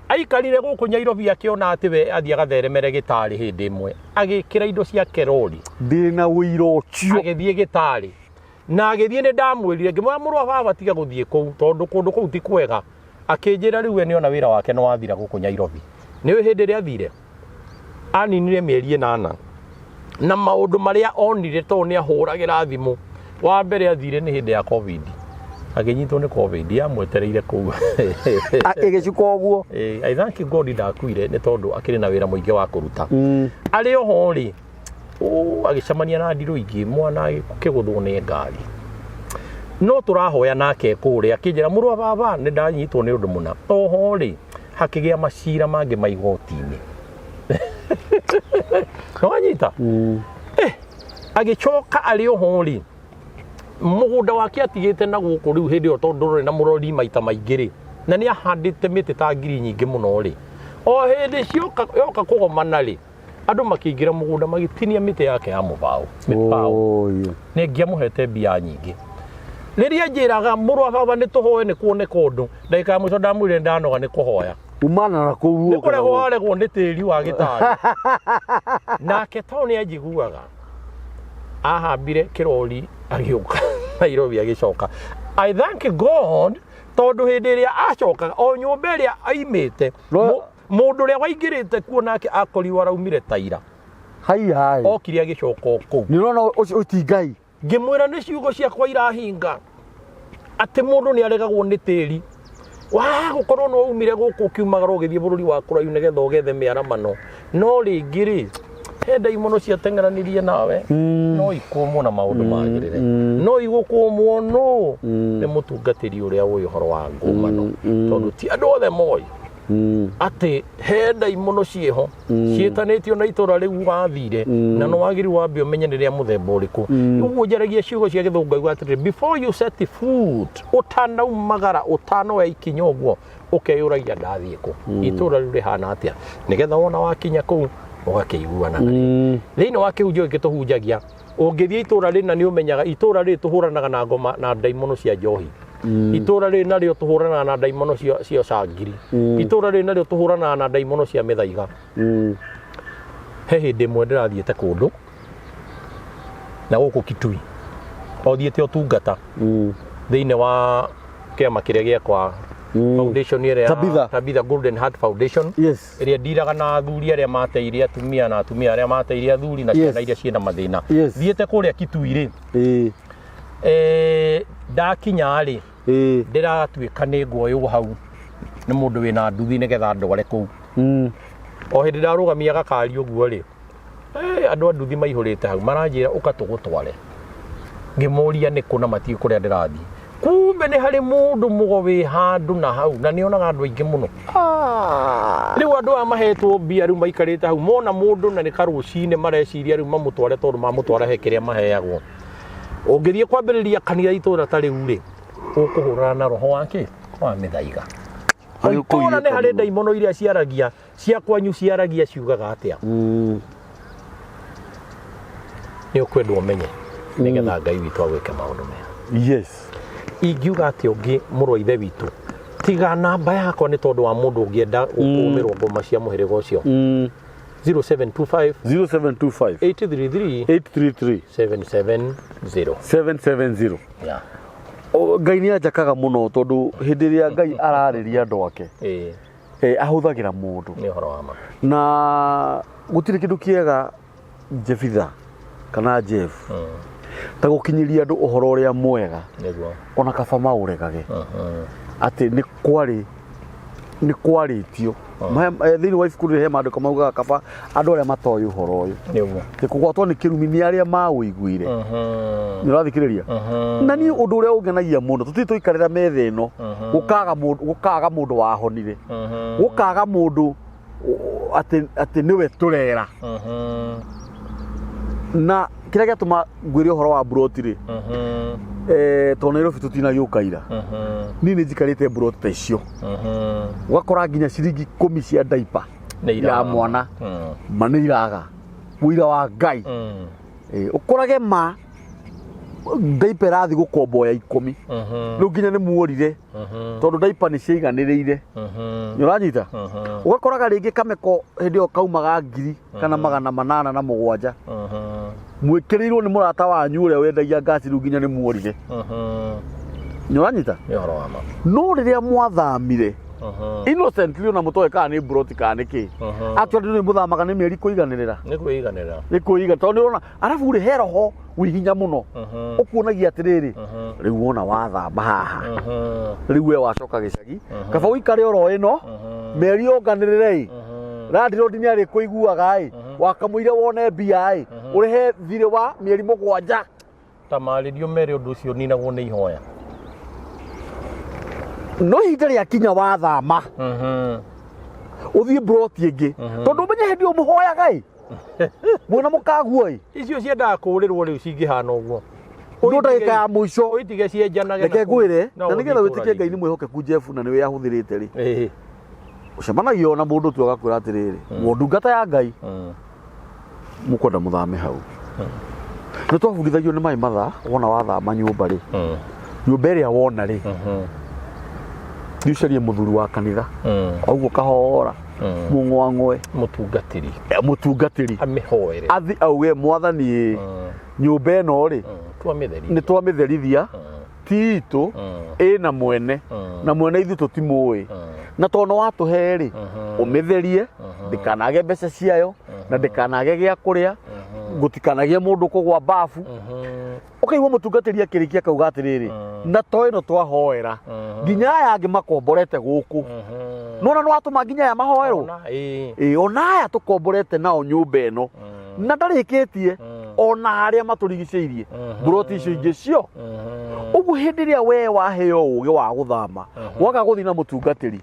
aikarire gũkũ Nairobi akĩona atĩ we athiĩ agatheremere gĩtarĩ hĩndĩ ĩmwe, agĩkĩra indo ciake rori. Ndĩ na ũira ũcio. Agĩthiĩ gĩtarĩ. Na agĩthiĩ nĩ ndamwĩrire, ngĩmwĩra mũrũ wa baba tiga gũthiĩ kũu tondũ kũndũ kũu ti kwega. Akĩnjĩra rĩu we nĩona wĩra wake nĩ wathira gũkũ Nairobi. Nĩ ũĩ hĩndĩ ĩrĩa athire? Aninire mĩeri 8. Na maũndũ marĩa onire tondũ nĩ ahũragĩra thimũ. Wa mbere athire nĩ hĩndĩ ya COVID. Akĩnyitwo nĩ COVID yamwetereire kũu. Ĩgĩcuka ũguo. I thank God ndakuire nĩ tondũ akĩrĩ na wĩra mũingĩ wa kũruta. Arĩ oho rĩ, agĩcemania na ndirũ ingĩ, mwana akĩgũthwo nĩ ngari. No tũrahoya nake kũrĩa, akĩnjĩra mũrũ wa baba nĩ ndanyitwo nĩ ũndũ mũna. Oho rĩ, hakĩgĩa macira mangĩ ma igoti-inĩ. Nĩwanyita? Agĩcoka arĩ oho rĩ, mũgũnda wake atigĩte na gũkũ rĩu hĩndĩ ĩyo tondũ ndũrĩ na mũrori maita maingĩ rĩ, na nĩ ahandĩte mĩtĩ ta ngiri nyingĩ mũno rĩ, o hĩndĩ cioka yoka kũgomana rĩ, andũ makĩingĩra mũgũnda magĩtinia mĩtĩ yake ya mũbaũ, mĩbaũ. Nĩ ngĩamũhete mbia nyingĩ. Rĩrĩa njĩraga mũrũ wa baba nĩ tũhoe nĩ kuoneka ũndũ, ndagĩka ya mũico ndamwĩrire ndanoga nĩ kũhoya. Umana na kũu Nĩ kũregwo aregwo nĩ tĩri wa gĩtarĩ. Nake tondũ nĩ anjiguaga, ahambire kĩrori agĩũka Nairobi agĩcoka. I thank God tondũ hĩndĩ ĩrĩa acokaga o nyũmba ĩrĩa aimĩte, mũndũ ũrĩa waingĩrĩte kuo nake akorirwo araumire taira. Hai hai. Okire agĩcoka o kũu. Nĩ ũrona ũcio ti Ngai. Ngĩmwĩra nĩ ciugo ciakwa irahinga atĩ mũndũ nĩ aregagwo nĩ tĩri. Wa gũkorwo no umire gũkũ ũkiumagara ũgĩthiĩ bũrũri wa kũraihu nĩgetha ũgethe mĩaramano. No rĩngĩ rĩ, he ndaimono ciateng'eranirie nawe, no ikũmwo na maũndũ magĩrĩre. No igũkũmwo nũ? Nĩ mũtungatĩri ũrĩa ũĩ ũhoro wa ngũmano. Tondũ ti andũ othe moĩ atĩ he ndaimono ciĩho ciĩtanĩtio na itũra rĩu wathire, na nĩ wagĩrĩirwo wambe ũmenye nĩ rĩa mũthemba ũrĩkũ. Ũguo njaragia ciugo cia gĩthũngũ ngauga atĩrĩrĩ, before you set foot, ũtanaumagara, ũtanoya ikinya ũguo, ũkeyũragia ndathiĩ kũ, itũra rĩu rĩhana atĩa, nĩgetha wona wakinya kũu Ũgakĩiguana narĩo. Thĩinĩ wa kĩhunjio gĩkĩ tũhunjagia, ũngĩthiĩ itũra rĩna nĩ ũmenyaga itũra rĩrĩ tũhũranaga na ngoma na ndaimono cia njohi, itũra rĩrĩ narĩo tũhũranaga na ndaimono cia cangiri, itũra rĩrĩ narĩo tũhũranaga na ndaimono cia mĩthaiga. He hĩndĩ ĩmwe ndĩrathiĩte kũndũ na gũkũ Kitui, o thiĩte ũtungata thĩinĩ wa kĩama kĩrĩa gĩakwa, foundation ĩrĩa ya Tabitha. Tabitha Golden Heart Foundation, ĩrĩa ndiraga na athuri arĩa mateire atumia na atumia arĩa mateire athuri na ciana iria ciĩna mathĩna. Thiĩte kũrĩa Kitui rĩ, ndakinya rĩ, ndĩratuĩka nĩ nguoywo hau nĩ mũndũ wĩna nduthi nĩgetha ndware kũu. O hĩndĩ ndarũgamia gakari ũguo rĩ, andũ a nduthi maihũrĩte hau maranjĩra, "Ũka tũgũtware." Ngĩmũria nĩ kũ na matiĩ kũrĩa ndĩrathiĩ. Kumbe nĩ harĩ mũndũ mũgo wĩ handũ na hau na nĩonaga andũ aingĩ mũno. Rĩu andũ aya mahetwo mbia rĩu maikarĩte hau mona mũndũ na nĩ karũcinĩ mareciria rĩu mamũtware, tondũ mamũtwara he kĩrĩa maheagwo. Ũngĩthiĩ kwambĩrĩria kanitha itũra ta rĩu rĩ, ũkũhũrana na roho wake wa mĩthaiga. O Harĩ itũra nĩ ũkũiyĩte harĩ mũno. ndaimono iria ciaragia cia kwanyu, ciaragia ciugaga atĩa? Nĩ ũkwendwo ũmenye nĩgetha Ngai witũ agwĩke maũndũ mega. Ingiuga atĩ ũngĩ mũrũ wa ithe witũ, tiga namba yakwa nĩ tondũ wa mũndũ ũngĩenda gũkũmĩrwo ngoma cia mũhĩrĩga ũcio, 0725 0725 833 833 770. 770. Yeah. Ngai nĩ anjakaga mũno tondũ hĩndĩ ĩrĩa Ngai ararĩria andũ ake, ahũthagĩra mũndũ. Nĩ ũhoro wa ma. Na gũtirĩ kĩndũ kĩega, Jebitha kana Jeff, ta gũkinyĩria andũ ũhoro ũrĩa mwega, ona kaba maũregage, atĩ nĩ kwarĩ nĩ kwarĩtio. Thĩinĩ wa ibuku rĩrĩ he maandĩko maugaga kaba andũ arĩa matoĩ ũhoro ũyũ atĩ kũgwatwo nĩ kĩrumi nĩ arĩa maũiguire. Nĩ ũrathikĩrĩria? Na niĩ ũndũ ũrĩa ũngenagia mũno, tũtirĩ tũikarĩra metha ĩno gũkaga mũndũ wahonire, gũkaga mũndũ atĩ nĩwe tũrera. Na kĩrĩa gĩatũma ngwĩre ũhoro wa mburoti rĩ, tondũ Nairobi tũtinagĩũka ira, niĩ nĩ njikarĩte mburoti ta icio, ũgakora nginya ciringi 10 cia ndaipa Nĩ ya iraga. mwana ma nĩ iraga, ũira wa Ngai. Ũkorage ma ndaipa ĩrathiĩ gũkomboya 10, rĩu nginya nĩ muorire tondũ ndaipa nĩ ciaiganĩrĩire. Nĩ ũranyita? Ũgakoraga rĩngĩ kameko hĩndĩ ĩyo kaumaga ngiri kana 807, mwĩkĩrĩirwo nĩ mũrata wanyu ũrĩa wendagia ngasi, rĩu nginya nĩ muorire. Nĩ ũranyita? Nĩ ũhoro wa ma. No rĩrĩa mwathamire innocently, ona mũtoĩ kana nĩ mburoti kana nĩ kĩ, actually nĩ mũthamaga nĩ mĩeri kũiganĩrĩra. Nĩ kwĩiganĩra. Nĩ kwĩiga, tondũ nĩ ũrona arabu rĩ, he roho wĩ hinya mũno ũkuonagia atĩrĩrĩ, rĩu wona wathama haha, rĩu we wacoka gĩcagi, kaba ũikare oro ĩno mĩeri yonganĩrĩre ĩ, landlord nĩ arĩ kũiguaga ĩ, wakamũire wone mbia ĩ, ũrĩhe thirĩ wa mĩeri 7. Ta marĩrio mere ũndũ ũcio ninagwo nĩ ihoya. No ihinda rĩakinya wathama ũthiĩ mburoti ĩngĩ, tondũ ũmenye hĩndĩ ĩyo mũhoyaga ĩ mwĩna mũkaguo ĩ. Icio ciendaga kũũrĩrwo rĩu cingĩhana ũguo. No ndagĩka ya mũico ũitige cienjanage. Reke na kũu. ngwĩre, No na ũthiĩ nĩgetha itũũra wĩtĩkie Ngai rĩngĩ. nĩ mwĩhokeku, Jeff, na nĩwe ahũthĩrĩte rĩ, ũcemanagia ona mũndũ tu agakwĩra atĩrĩrĩ, wo ndungata ya Ngai, mũkwenda mũthame hau. Nĩ twabundithagio nĩ maĩ mathaa, wona wathama nyũmba rĩ, nyũmba ĩrĩa wona rĩ, thiĩ ũcarie mũthuri wa kanitha ũguo kahora mũng'oang'oe. Mũtungatĩri. Mũtungatĩri. Amĩhoere. Athi auge, "Mwathani ĩ, nyũmba ĩno rĩ, Twamĩtheria. Nĩ twamĩtherithia, ti itũ, ĩna mwene, na mwene ithuĩ tũtimũĩ, na tondũ watũhe rĩ, ũmĩtherie, ndĩkanage mbeca ciayo na ndĩkanage gĩa kũrĩa, gũtikanagĩe mũndũ kũgwa babu." Ũkaigua mũtungatĩri akĩrĩkia akauga atĩrĩrĩ, "Na to ĩno twahoera, nginya aya angĩ makomborete gũkũ." Nona nĩ watũma nginya aya mahoerwo. Ona, ĩĩ. Ĩ, ona aya tũkomborete nao nyũmba ĩno, na ndarĩkĩtie ona harĩa matũrigicĩirie mburoti icio ingĩ cio. Ũguo hĩndĩ ĩrĩa we waheo ũgĩ wa gũthama, waga gũthiĩ na mũtungatĩri,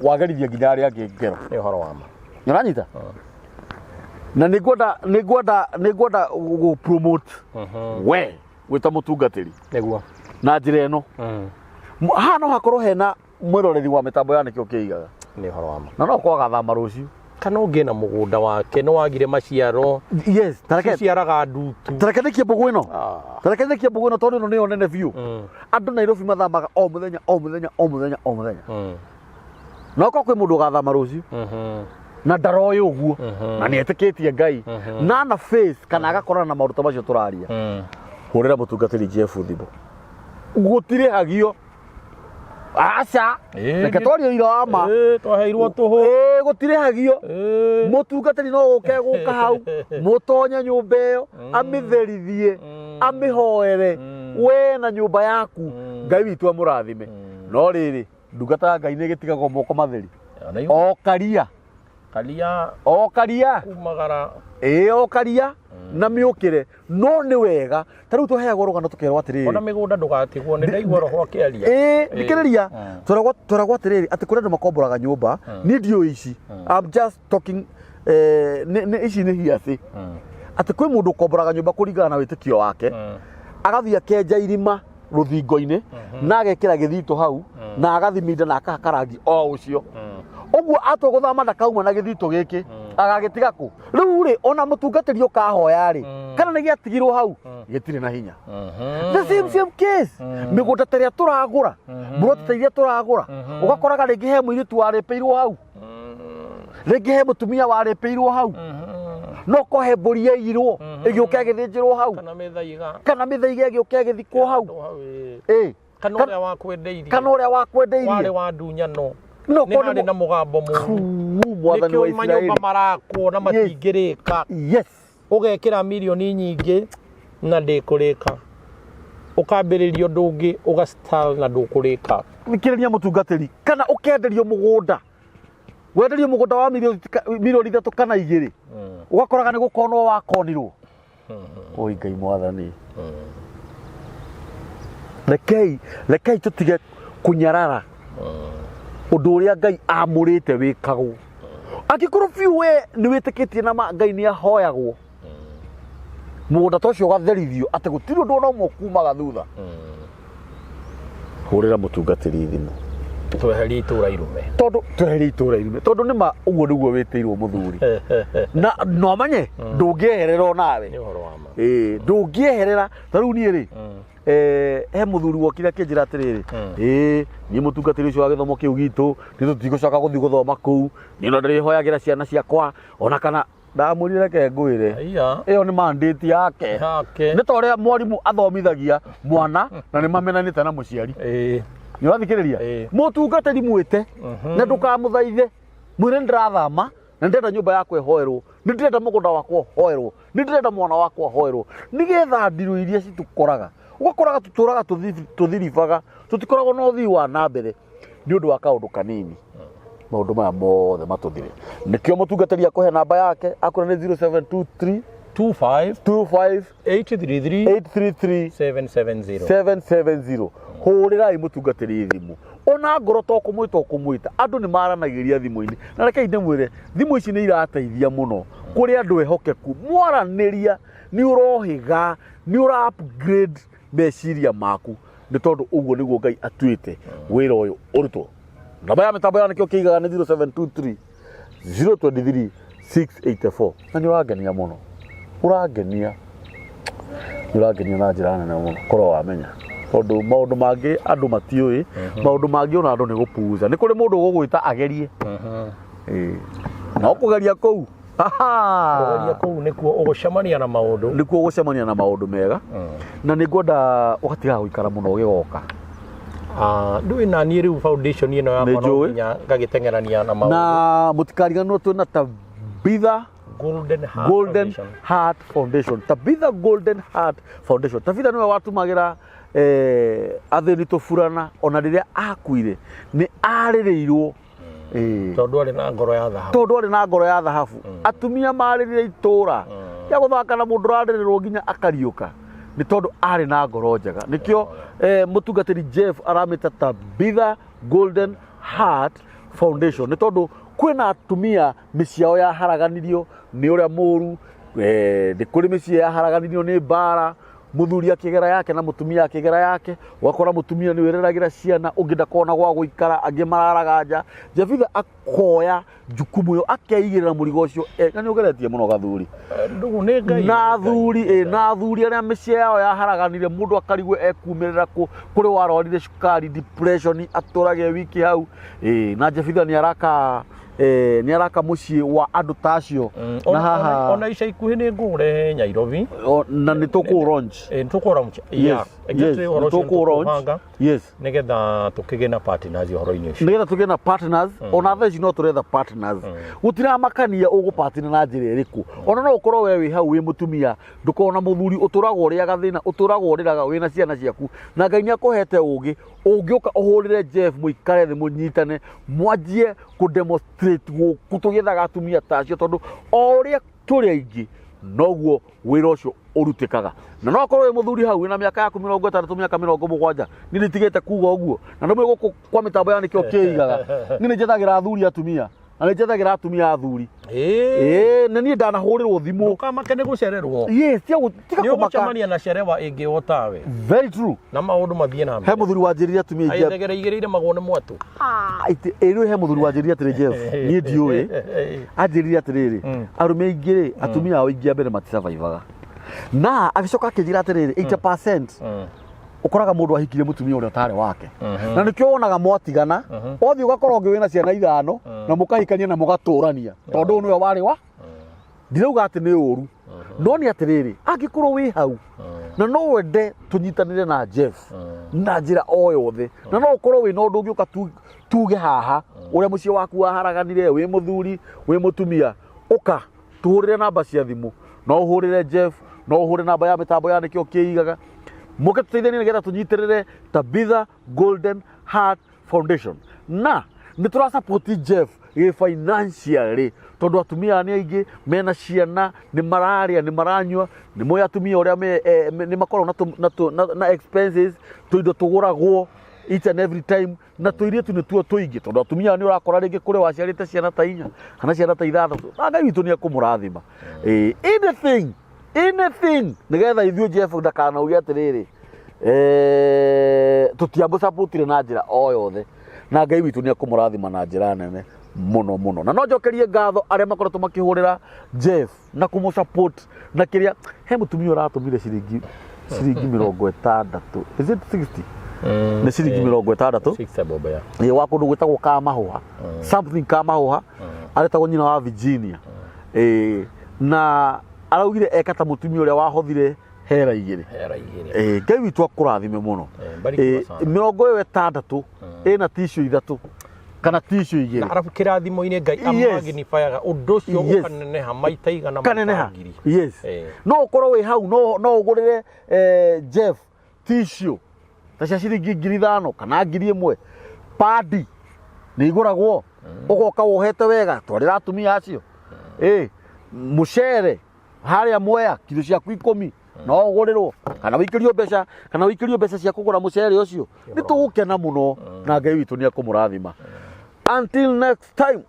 wagerithia nginya arĩa angĩ ngero. Nĩ ũhoro wa ma. Nĩũranyita? Na nĩngwenda gũ promote we wĩta mũtungatĩri na njĩra ĩno. Haha no hakorwo hena mwĩroreri wa mĩtambo ya Nĩkĩo Kĩigaga Nĩ ũhoro wa ma. na no kwaga thama rũciũ. Kana ũngĩ na mũgũnda wake nĩ wagire maciaro. Yes, tareke Ciciaraga ndutu. Tareke nĩkie mbũgũ ĩno. Ah. Tareke nĩkie mbũgũ ĩno tondũ ĩno nĩyo nene biũ. Andũ Nairobi mathamaga o mũthenya, o mũthenya, o mũthenya, o mũthenya. No korwo kwĩ mũndũ ũgathama rũciũ na ndaroĩ ũguo na nĩ etĩkĩtie Ngai na ana face kana agakorana na maũndũ ta macio tũraria, hũrĩra mũtungatĩri Jeff thimũ. Gũtirĩhagio, aca. Reke twarie ũira wa ma. Ĩĩ, twaheirwo tũhũ. Ĩĩ, gũtirĩhagio. Mũtungatĩri no gũke gũka hau, mũtonye nyũmba ĩyo, amĩtherithie, amĩhoere we na nyũmba yaku. Ngai witũ amũrathime. No rĩrĩ, ndungata ya Ngai nĩ ĩgĩtigagwo moko matheri? Ona O karia. Karia. O karia. Kumagara. Ĩĩ, o karia na mĩũkĩre. No nĩ wega ta rĩu tũheagwo rũgano tũkerwo atĩrĩrĩ. Ona mĩgũnda ndũgatigwo, nĩ ndaigua roho akĩaria. Ĩĩ, thikĩrĩria. Tweragwo atĩrĩrĩ, atĩ kũrĩ andũ makomboraga nyũmba. Niĩ ndiũĩ ici, I'm just talking, ici nĩ hearsay, atĩ kwĩ mũndũ ũkomboraga nyũmba kũringana na wĩtĩkio wake, agathiĩ akenja irima rũthingo-inĩ na agekĩra gĩthitũ hau na agathiminda na akahaka rangi o ũcio ũguo. Atua gũthama, ndakauma na gĩthitũ gĩkĩ, agagĩtiga kũ? Rĩu rĩ, ona mũtungatĩri ũkahoya rĩ, kana nĩ gĩatigirwo hau gĩtirĩ na hinya. The same same case, mĩgũnda ta ĩrĩa tũragũra, mburoti ta iria tũragũra, ũgakoraga rĩngĩ he mũirĩtu warĩpĩirwo hau, rĩngĩ he mũtumia warĩpĩirwo hau, no ko he mbũri yaiyirwo ĩgĩũka ĩgĩthĩnjĩrwo hau. Kana mĩthaiga. Kana mĩthaiga ĩgĩũka ĩgĩthikwo hau. Hau, ĩĩ. Kana ũrĩa wakwendeirie. Kana ũrĩa wakwendeirie. Warĩ wa ndunyano. No nĩ korwo harĩ na mũgambo mũru. Kuu, Mwathani wa Nĩkĩo manyũmba Isiraeli. marakwo na matingĩrĩka. Ũgekĩra mirioni nyingĩ na ndĩkũrĩka, ũkambĩrĩria ũndũ ũngĩ ũga na ndũkũrĩka. Thikĩrĩria mũtungatĩri, kana ũkenderio mũgũnda, wenderio mũgũnda wa mirioni 3 kana 2, ũgakoraga nĩ gũkonwo wakonirwo. Oi Ngai Mwathani, rekei tũtige kũnyarara ũndũ ũrĩa Ngai amũrĩte wĩkagwo. Angĩkorwo biũ we nĩ wĩtĩkĩtie na ma Ngai nĩ ahoyagwo, mũgũnda ta ũcio ũgatherithio atĩ gũtirĩ ũndũ ona ũmwe kumaga thutha, hũrĩra mũtungatĩri thimũ. Tweherie itũra irume. Tondũ tweherie itũra irume, tondũ nĩ ma ũguo nĩguo wĩtĩirwo mũthuri, na no amenye ndũngĩeherera onawe. Nĩ ũhoro wa ma. Ĩĩ, ndũngĩeherera. Ta rĩu niĩ rĩ, he mũthuri wokire akĩnjĩra atĩrĩrĩ, ĩĩ, niĩ mũtungatĩri ũcio wa gĩthomo kĩu gitũ, nĩ tũtigũcoka gũthiĩ gũthoma kũu, niĩ no ndĩrĩhoyagĩra ciana ciakwa. Ona kana ndamwĩrire, reke ngwĩre, Aiya. ĩyo nĩ mandate yake. Yake. Nĩ ta ũrĩa mwarimũ athomithagia mwana na nĩ mamenanĩte na mũciari. Nĩ ũrathikĩrĩria? Ĩĩ. Mũtungatĩri mwĩte na ndũkamũthaithe, mwĩre nĩ ndĩrathama na ndĩrenda nyũmba yakwa ĩhoerwo, nĩ ndĩrenda mũgũnda wakwa ũhoerwo, nĩ ndĩrenda mwana wakwa ahoerwo, nĩgetha ndirũ iria citũkoraga, ũgakoraga tũtũraga tũthiribaga, tũtikoragwo na ũthii wa na mbere nĩ ũndũ wa kaũndũ kanini. Maũndũ maya mothe matũthire. Nĩkĩo mũtungatĩri akũhe namba yake, akwĩra nĩ 0723 25 25 833 833 770. 770. Hũrĩrai mũtungatĩri thimũ, ona ngoro to kũmwĩta ũkũmwĩta. Andũ nĩ maranagĩria thimũ-inĩ, na rekei ndĩmwĩre, thimũ ici nĩ irateithia mũno kũrĩ andũ ehokeku. Mwaranĩria nĩ ũrohĩga, nĩ ũra upgrade meciria maku, nĩ tondũ ũguo nĩguo Ngai atuĩte wĩra ũyũ ũrutwo. Namba ya mĩtambo ya nĩkĩo kĩigaga nĩ 0723 023 684. Na nĩ ũrangenia mũno, ũrangenia, nĩ ũrangenia na njĩra nene mũno korwo wamenya, tondũ maũndũ mangĩ andũ matiũĩ, maũndũ mangĩ ona andũ nĩ gũpuza. Nĩ kũrĩ mũndũ ũgũgwĩta agerie. Ĩĩ. No kũgeria kũu. Kũgeria kũu nĩkuo ũgũcemania na maũndũ. Nĩkuo ũgũcemania na maũndũ mega. Na nĩ ngwenda ũgatigaga gũikara mũno ũgĩgoka. Ah, ndũĩ na niĩ rĩu foundation ĩno yakwa no Nĩ njũĩ. nginya ngagĩteng'erania na maũndũ. Na mũtikariganĩrwo twĩna Tabitha Golden Heart Golden Foundation. Heart Foundation. Tabitha Golden Heart Foundation. Tabitha nĩwe watumagĩra athĩni tũburana, ona rĩrĩa akuire nĩ arĩrĩirwo. Tondũ arĩ na ngoro ya thahabu. Tondũ arĩ na ngoro ya thahabu. Atumia marĩrire itũra ya gũthaka na mũndũ ũrarĩrĩrwo nginya akariũka, nĩ tondũ arĩ na ngoro njega. Nĩkĩo mũtungatĩri Jeff aramĩta Tabitha Golden Heart Foundation, nĩ tondũ kwĩna atumia mĩciĩ yao yaharaganirio nĩ ũrĩa mũru, nĩ kũrĩ mĩciĩ yaharaganirio nĩ mbara. Mũthuri akĩgera yake na mũtumia akĩgera yake, ũgakora mũtumia nĩ wĩreragĩra ciana, ũngĩ ndakona gwa gũikara, angĩ mararaga nja. Jefitha akoya jukumu ĩyo, akeigĩrĩra mũrigo ũcio. Na nĩ ũgeretie mũno gathuri. Ndugu nĩ Ngai. Na athuri, na athuri arĩa mĩciĩ yao yaharaganire, mũndũ akarigwo ekumĩrĩra kũ, kũrĩ warwarire cukari, depression, atũrage wiki hau. Na Jefitha nĩ araka, nĩ araka mũciĩ wa andũ ta acio. Na haha Ona ica ikuhĩ nĩ ngũrehe Nairobi. Na nĩ tũkũ launch. Nĩ tũkũ launch. Yes, exactly, yes, ũhoro nĩ ũcio nĩ tũkũ launch. tũkũbanga nĩgetha tũkĩgĩe na partners ũhoro-inĩ ũcio. Nĩgetha tũgĩe na partners. Ona thaa ici no tũretha partners. Gũtiramakania ũgũpartner na njĩra ĩrĩkũ. Ona no ũkorwo we wĩ hau wĩ mũtumia, ndũkorwo na mũthuri, ũtũraga ũrĩaga thĩna, ũtũraga ũrĩraga wĩna ciana ciaku, na Ngai nĩ akũhete ũgĩ, ũngĩũka ũhũrĩre Jeff, mũikare thĩ, mũnyitane, mwanjie kũ demonstrate gũkũ tũgĩethaga atumia ta acio, tondũ o ũrĩa tũrĩ aingĩ noguo wĩra ũcio ũrutĩkaga. Na no akorwo wĩ mũthuri hau wĩna mĩaka yaku 60, mĩaka 70, niĩ nĩndigĩte kuga ũguo, na nĩ gũkũ kwa mĩtambo ya nĩkĩo kĩigaga. Niĩ nĩ njethagĩra athuri atumia, na nĩ njethagĩra atumia athuri. Ĩĩ, na niĩ ndanahũrĩrwo thimũ. Ndũkamake nĩ gũcererwo. Yes, tiga Nĩ kũmaka. ũgũcemania na cerewa ĩngĩ o tawe. Very true. Na maũndũ mathiĩ na He mbere. mũthuri wanjĩrire atumia aingĩ. Aithegere igĩrĩire magwo nĩ mwatũ. Ĩrĩ he mũthuri wanjĩrire atĩrĩ, Jeff, niĩ ndiũĩ, anjĩrire atĩrĩrĩ, arũme aingĩ rĩ, atumia ao aingĩ a mbere matisurvivaga. Na agĩcoka akĩnjĩra atĩrĩrĩ, 80% ũkoraga mũndũ ahikirie mũtumia ũrĩa ũtarĩ wake, na nĩkĩo wonaga mwatigana, wathiĩ ũgakora ũngĩ wĩna ciana ithano, na mũkahikania na mũgatũrania, tondũ ũyũ nĩwe warĩ wa. Ndirauga atĩ nĩ ũru, no nĩ atĩrĩrĩ, angĩkorwo wĩ hau na no wende tũnyitanĩre na Jeff na njĩra o yothe, na no ũkorwo wĩna ũndũ ũngĩũka tuge haha ũrĩa mũciĩ waku waharaganire, wĩ mũthuri, wĩ mũtumia, ũka tũhũrĩre namba cia thimũ. No ũhũrĩre Jeff, no ũhũre namba ya mĩtambo ya nĩkĩo kĩigaga, mũke tũteithanie nĩgetha tũnyitĩrĩre Tabitha Golden Heart Foundation. Na nĩ tũrasupport Jeff gĩ financially, tondũ atumia aya nĩ aingĩ mena ciana, nĩ mararĩa, nĩ maranyua, nĩ moĩ atumia ũrĩa nĩ makoragwo na expenses, tũindo tũgũragwo each and every time, na tũirĩtu nĩ tuo tũingĩ, tondũ atumia aya nĩ ũrakora rĩngĩ kũrĩ waciarĩte ciana ta inya kana ciana ta ithathatũ, na Ngai witũ nĩ ekũmũrathima. Anything, anything, nĩgetha ithuĩ Jeff ndakanauge atĩrĩrĩ, tũtiamũsupportire na njĩra o yothe, na Ngai witũ nĩ ekũmũrathima na njĩra nene mũno mũno. Na no njokerie ngatho arĩa makoretwo makĩhũrĩra Jeff na kũmũsupport na kĩrĩa. He mũtumia ũratũmire ciringi 60, is it 60? Nĩ ciringi 60. 60 bob ya. Ĩ, wa kũndũ gwĩtagwo Kamahũha, something Kamahũha, aretagwo nyina wa Virginia. Ĩ, na araugire eka ta mũtumia ũrĩa wahothire hera igĩrĩ. Hera igĩrĩ. Ĩ, Ngai witũ akũrathime mũno. Barikiwa Ĩ, sana. 60 ĩna tissue ithatũ kana tissue Na igĩrĩ. arabu kĩrathimo-inĩ Ngai amagnifayaga ũndũ ũcio, ũkaneneha maita igana, maita Kaneneha. ngiri. Yes. No ũkorwo wĩ hau, no ũgũrĩre Jeff tissue ta cia ciringi 5,000 kana 1,000. Padi nĩ igũragwo, ũgoka wohete wega, twarĩra atumia acio. Ĩ, mũcere harĩa Mwea kiro ciaku 10 no ũgũrĩrwo, kana wĩikĩrio mbeca, kana wĩikĩrio mbeca cia kũgũra mũcere ũcio. Nĩ tũgũkena mũno, na Ngai witũ nĩ ekũmũrathima. Until next time,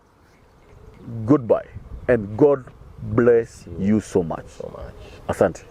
goodbye and God bless you so much. So much. Asante.